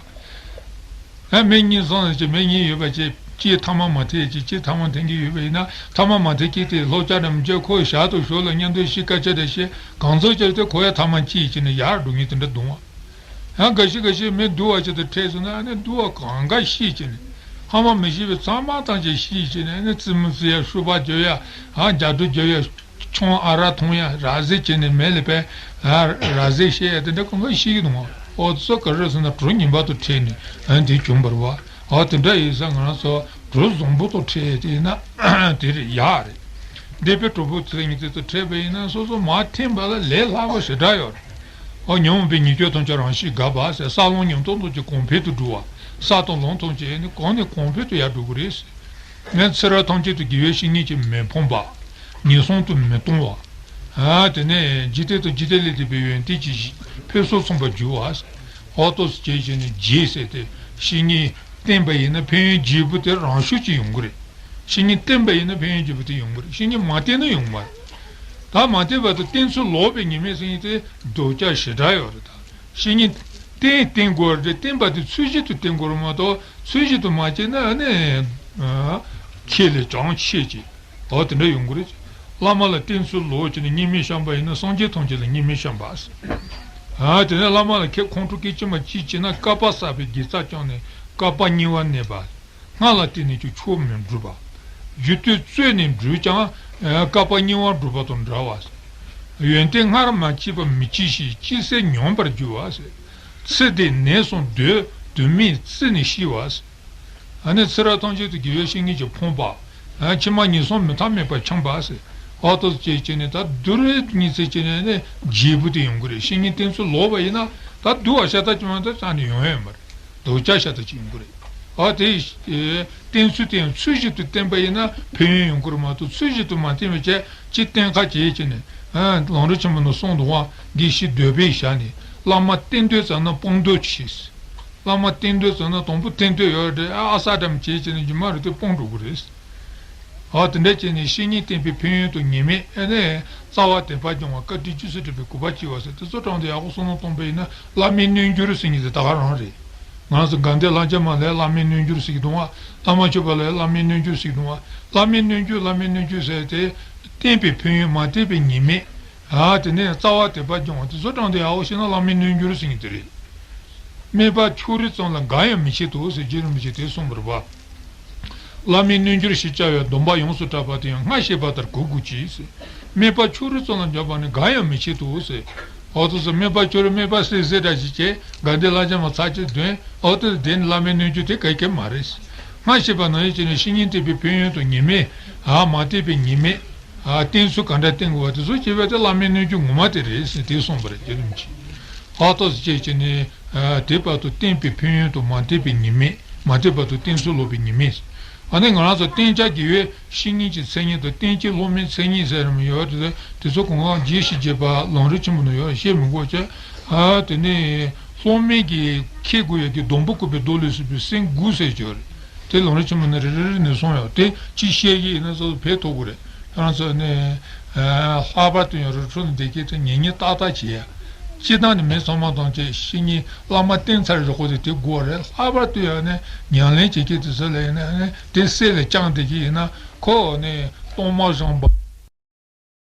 བ། ཨ་མི་གཉིས་བཟང་ཟེར་གྱི་མི་གཉིས་ཡོད་པ་ཅིག་གཅིག་ཐ་མག་མ་འཐེན་ཅིག་གཅིག་ཐ་མག་འཐེན་གྱི་ཡོད་པ་ཡིན་ན་ཐ་མག་མ་འཐེན་གྱི་དེ་ལྷོ་སྐྱ་འདྲ་མི་འཇོག་ཁོ་ཞར་དང་ཞོར་ལ་མཉམ་དུ་ཤི་སྐད་ཆ་འདྲ་བཤད་གང་ཚོད་ཅིག་དེ་ཁོ་ཡ་ཐ་མག་གཅིག་ཡིན་ཅིག་ནས་ཡར་འགྲོ་ངེས་དེ་འདྲ་འདུག་བ། ཡང་འགའ་ཞིག་འགའ་ཞིག་མི་སྡུག་བ་ཅིག་དང་འཕྲད་སོང་ན་ཨ་ནི་སྡུག་བ་གང་ག་ཤི་ཅིག་ནས་ཧ་མ་མི་ཤི་བའི་ཚང་མ་ཐམས་ཅད་ཤི་ཅིག་ནས་ཨ་ནི་རྩེད་མོ་རྩེ་ཡ་ཤུག་པ་རྒྱག་ཡ་ཨ་རྒྱ་སྒྲོ་རྒྱག་ཡ། ཆང་ཨ་རག་འཐུང་ཡ་ར་བཟི་བྱས་ནས་མེ་ལ་ཕར་ར་བཟི་བཤད་ཡ་དེ་འདྲ་གང་ག་ཤི་གི་འདུག་ཨོ་ཙོ་ག་རེ་ཟེར་ན་གྲུ་ངན་པ་དང་འཕྲད་ནས་ཨ་དེ་བྱུང་བ་རེད་བ། ཨོ་དེ་འདྲ་ཡིན་ཙང་ང་རང་ཚོ་གྲུ་བཟང་པོ་དང་འཕྲད་དེ་ཡིན་ན་དེ་རེད་ཡག་རེད། འདས་པའི་གྲོགས་པོ་དེ་ཉིད་དེ་དང་འཕྲད་པ་ཡིན་ན་སོ་སོ་མར་འཐེན་པ་ལ་ལས་སླ་པོ་ཞེ་དྲག་ཡོད་རེད། ཨོ་ཉོན་མོངས་པའི་ཉེས་སྐྱོན་ཐམས་ཅད་རང་ཤུགས་འགག་པ་ཟེར་ས་ལམ་ཉམས་རྟོགས་ཐམས་ཅད་གོང་འཕེལ་དུ་འགྲོ་བ། ས་དང་ལམ་ཐམས་ཅད་ནི་གོང་ནས་གོང་འཕེལ་དུ་ཡར་འགྲོ་གི་རེད། ངས་ཚེ་རབས་ཐམས་ཅད་དུ་དགེ་བའི་བཤེས་གཉེན་གྱིས་མི་ཕམ་པ། ངན་སོང་དུ་མི་ལྟུང་བ། ཨ་དེ་ནས་འཇིག་རྟེན་དང་འཇིག་རྟེན་ལས་འདས་པའི་ཡོན་ཏན་གྱི་ཕུན་སུམ་ཚོགས་པར་འགྱུར་བ། ཨོ་ཏོ་སི་བྱས་བྱས་ནས་རྗེས་ཟེར་ཏེ་བཤེས་གཉེན་བསྟེན་པ་ཡིན་ན་ཕན་ཡོན་རྒྱས་པོ་དེ་རང་ཤུགས་ཀྱིས་ཡོང་གི་རེད། བཤེས་གཉེན་བསྟེན་པ་ཡིན་ན་ཕན་ཡོན་རྒྱས་པོ་དེ་ཡོང་གི་རེད། བཤེས་གཉེན་མ་བསྟེན་ན་ཡོང་མ་རེད། ད་མ་བསྟེན་པ་དང་བསྟེན་ཚུལ་ལོག་པའི་ཉེས་དམིགས་ཟེར་མཁན་དེ་སྡུག་ཅག་ཞེ་དྲག་ཡོད་རེད་ད། བཤེས་གཉེན་བསྟེན་བསྟེན་དགོས་རེད། བསྟེན་པ་དེ་ཚུལ་བཞིན་དུ་བསྟེན་དགོས་རེད་མ་གཏོགས་ཚུལ་བཞིན་དུ་མ་བྱས་ན་ཨ་ནི་ཁྱེད་ལས་ཅུང་ཆེ་ཅིག་འོ་དེ་འདྲ་ཡོང་གི་རེད། བླ་མ་ལ་བསྟེན་ཚུལ་ལོག་བྱས་ནས་སྙིགས་མའི་བཤམས་པ་ཡིན་ན་སངས་རྒྱས་ཐམས་ཅད་ལ་སྙིགས་མའི་བཤམས་པ། ཨ་དེ་ནས་བླ་མ་ལ་ཁྱེད་ཁོང་ཁྲོ་སྐད་ཅིག་མ་གཅིག་བྱས་ན་བསྐལ་པ་བསགས་པའི་དགེ་རྩ་བསྐྱངས་ནས་བསྐལ་པ་སྙིགས་པར་གནས་པ། སྔགས་ལ་བརྟེན་ནས་ཀྱང་མཆོག་མི་འགྲུབ་པ། རྒྱུད་སྟོད་རྩོད་ནས་འགྲུལ་ཀྱང་བསྐལ་པ་སྙིགས་པར་འགྲུབ་པ་དང་འདྲ་བ། ཡོན་ཏན་སྔར་མ་མཆིས་པ་མི་མཆིས་ཤིང་ཅི་ཟད་ཉམས་པར་འགྱུར་བ། ཚེ་འདི་ནད་གསུམ་སྡུག་དུ་མའི་རྩེ་ནས་ཤི་བ། ཨ་ནི་ཚེ་རབས་ཐམས་ཅད་དུ་དགེ་བའི་བཤེས་གཉེན་གྱིས་ཕོངས་པ། ཕྱི་མ་ངན་སོང་མུ་མཐའ་མེད་པར་འཁྱམས་པ། ཨོ་ཏོ་ཅེས་བྱས་ནས་ད་བསྡུ་རུ་གཉིས་ཚེ་བྱས་ནས་ནི་རྒྱས་པོ་དེ་ཡོང་གི་རེད། བཤེས་གཉེན་བསྟེན་ཚུལ་ལོག་པ་ཡིན་ན་ད་སྡུག་པ་ཤ་སྟག་ཅིག་མ་གཏོགས་རྩ་ནས་ཡོང་ཡ་མ་རེད། སྡུག་ཅག་ཤ་སྟག་ཅིག་ཡོང་གི་རེད། ཨ་དེ་བསྟེན་ཚུལ་དེ་ཡང་ཚུལ་བཞིན་དུ་བསྟེན་པ་ཡིན་ན་ཕན་ཡོན་ཡོང་གི་རེད་མ་གཏོགས་ཚུལ་བཞིན་དུ་མ་བསྟེན་པ་བྱས་ཅི་བསྟེན་ཁ་བྱས་བྱས་ནས་ལམ་རིམ་ཆེན་མོ་ནང་གསུངས་འདུག་བ། དགེ་བཤེས་འདོད་པས་བཞག་ནས་བླ་མ་བསྟེན་འདོད་ཙམ་ན་སྤོང་འདོད་ཆེ། བླ་མ་བསྟེན་འདོད་ཙམ་ན་དང་པོ་བསྟེན་འདོད་ཡོད་རེད། ཨ་ཨ་ས་འདྲ་མི་བྱས་བྱས་ནས་རྗེས་མ་རེད་དེ་སྤོང་འགྲོ་གི་རེད། ཨ་དེ་འདྲ་བྱས་ནས་བཤེས་གཉེན་བསྟེན་པའི་ཕན་ཡོན་དང་ཉེས་དམིགས་ཨ་ནི་རྩ་བ་དད་པ་སྦྱོང་བ་བཀའ་དྲིན་རྗེས་སུ་དྲན་པའི་གུས་པ་སྐྱེ་བ་ཟེར་དེ་ཚོ་དྲང་དུ་ཡག་པོ་བསམ་བློ་གཏོང་པ་ཡིན་ན་བླ་མའི་རྣལ་འབྱོར་ཟེར་མཁན་དེ་ད་ག་རང་རེད། ང་ཚོ་དགའ་ལྡན་ལྷ་བརྒྱ་མ་ལ་བླ་མའི་རྣལ་འབྱོར་ཟེར་གྱི་འདུག་བ། བླ་མ་མཆོད་པ་ལ་བླ་མའི་རྣལ་འབྱོར་ཟེར་གྱི་འདུག་བ། བླ་མའི་རྣལ་འབྱོར་བླ་མའི་རྣལ་འབྱོར་ཟེར་དེ་བསྟེན་པའི་ཕན་ཡོན་མ་བསྟེན་པའི་ཉེས་དམིགས། ཨ་དེ་ནས་རྩ་བ་དད་པ་སྦྱོང་བ་དེ་ཚོ་དྲང་དུ་ཡག་པོ་ཤེས་ན་བླ་མའི་རྣལ་འབྱོར་ཟེར་མཁན་དེ་རེད། སྨན་པ་ཁྱོད་རིག་ཙམ་ལ་འགའ་ཡང་མི་བྱེད་དོ་ཟེར་རྗེ་རིན་པོ་ཆེས་དེ་གསུངས་པ་རེད་པ། བླ་མའི་རྣལ་འབྱོར་ཞེས་བྱ་བའི་སྡོམ་པ་ཡོངས་སུ་གྲགས་པ་དེ་ཡང་སྔར་བཤད་པ་ལྟར་གོ་དགོས་ཀྱི་ཟེར། སྨན་པ་ཁྱོད་རིག་ཙམ་ལ་འཇོག་པ་ནི་འགའ་ཡང་མི་བྱེད་དོ་ཟེར། འོ་དེ་ཚོ་སྨན་པ་ཁྱོད་རིག་སྨན་པ་སེ་སེ་འདྲ་ཞིག་བྱས་དགའ་ལྡན་ལྷ་བརྒྱ་མ་ཚར་གཅིག་འདོན། འོ་དེ་དེ་ནི་བླ་མའི་རྣལ་འབྱོར་དེ་ག་གེ་མ་རེད། སྔར་བཤད་པ་ནང་བཞིན་བྱས་ནས་བཤེས་གཉེན་བསྟེན་པའི་ཕན་ཡོན་དང་ཉེས་དམིགས། ཨ་མ་བསྟེན་པའི་ཉེས་དམིགས། ཨ་བསྟེན་ཚུལ་ག་འདྲ་བསྟེན་དགོས་པ་དེ་ཚོ་བྱས་པ་དེ་བླ་མའི་སྣོད་བཅུད་ངོ་མ་དེ་རེད་ཟེར་དེ་གསུངས་པ་རེད། རྒྱལ་བ་རིན་པོ་ཆེས། ཧ་ཐོག་ཟེར་བྱས་བྱས་ནས་ཨ་དེ་བར་དུ་བསྟེན་པའི་ཕན་ཡོན་དང་མ་བསྟེན་པའི་ཉེས་དམིགས། མ་བསྟེན་པར་དུ་བསྟེན་ཚུལ་ལོག་པའི་ཉེས་དམིགས། ཨ་ནི་ང་རང་ཚོ་བསྟེན་བྱ་དགེ་བའི་བཤེས་གཉེན་གྱི་མཚན་ཉིད་དང་བསྟེན་བྱེད་སློབ་མའི་མཚན་ཉིད་ཟེར་རམ་ཡོད་དེ། དེ་ཚོ་གོང་འོག་རྒྱས་བཤད་བྱས་པ་ལམ་རིམ་ཆེན་མོ་ན་ཡོད་རེད། བཤད་མི་དགོས་བྱས། ཨ་དེ་ནས་སློབ་མའི་གི་ཁྱེད་དགོས་ཡ་གི་སྡོང་པོ་བཀོད་པའི་མདོ་ལས་གསུངས་པའི་སེམས་དགུ་ཟེར་གྱི་ཡོད་རེད། དེ་ལམ་རིམ་ཆེན་མོ་ན་རེ་རེ་རེ་ནས་གསུངས་ཡོད། དེ་གཅིག་བཤད་ཀྱི་ཡིན་ན་ཚོ་ཕན་ཐོགས་ཀྱི་རེད། ཁྱེད་རང་ཚོ་ནས་ཨ་ལྷག་པར་དུ་ཡང་རི་ཁྲོད་ནས་བསྡད་མཁན་ཚོ་ཉན་ཉན་ཏག་ཏག་བྱེད་ཡ། སྤྱིར་བཏང་ནས་མི་ཚང་མ་དང་བཅས་བཤེས་གཉེན་བླ་མ་བསྟེན་ཚར་རེད། ཁོ་ཚོས་དེ་དགོས་རེད། ལྷག་པར་དུ་ཡང་ནས་ཉམས་ལེན་བྱེད་མཁན་དེ་ཚོ་ལ་ཡིན་ན་ནས་དེ་སྲོག་ལ་བཅངས་བསྡད་མཁན་ཡིན་ན་ཁོ་ནས་གཏོར་མ་བཞེངས་པ་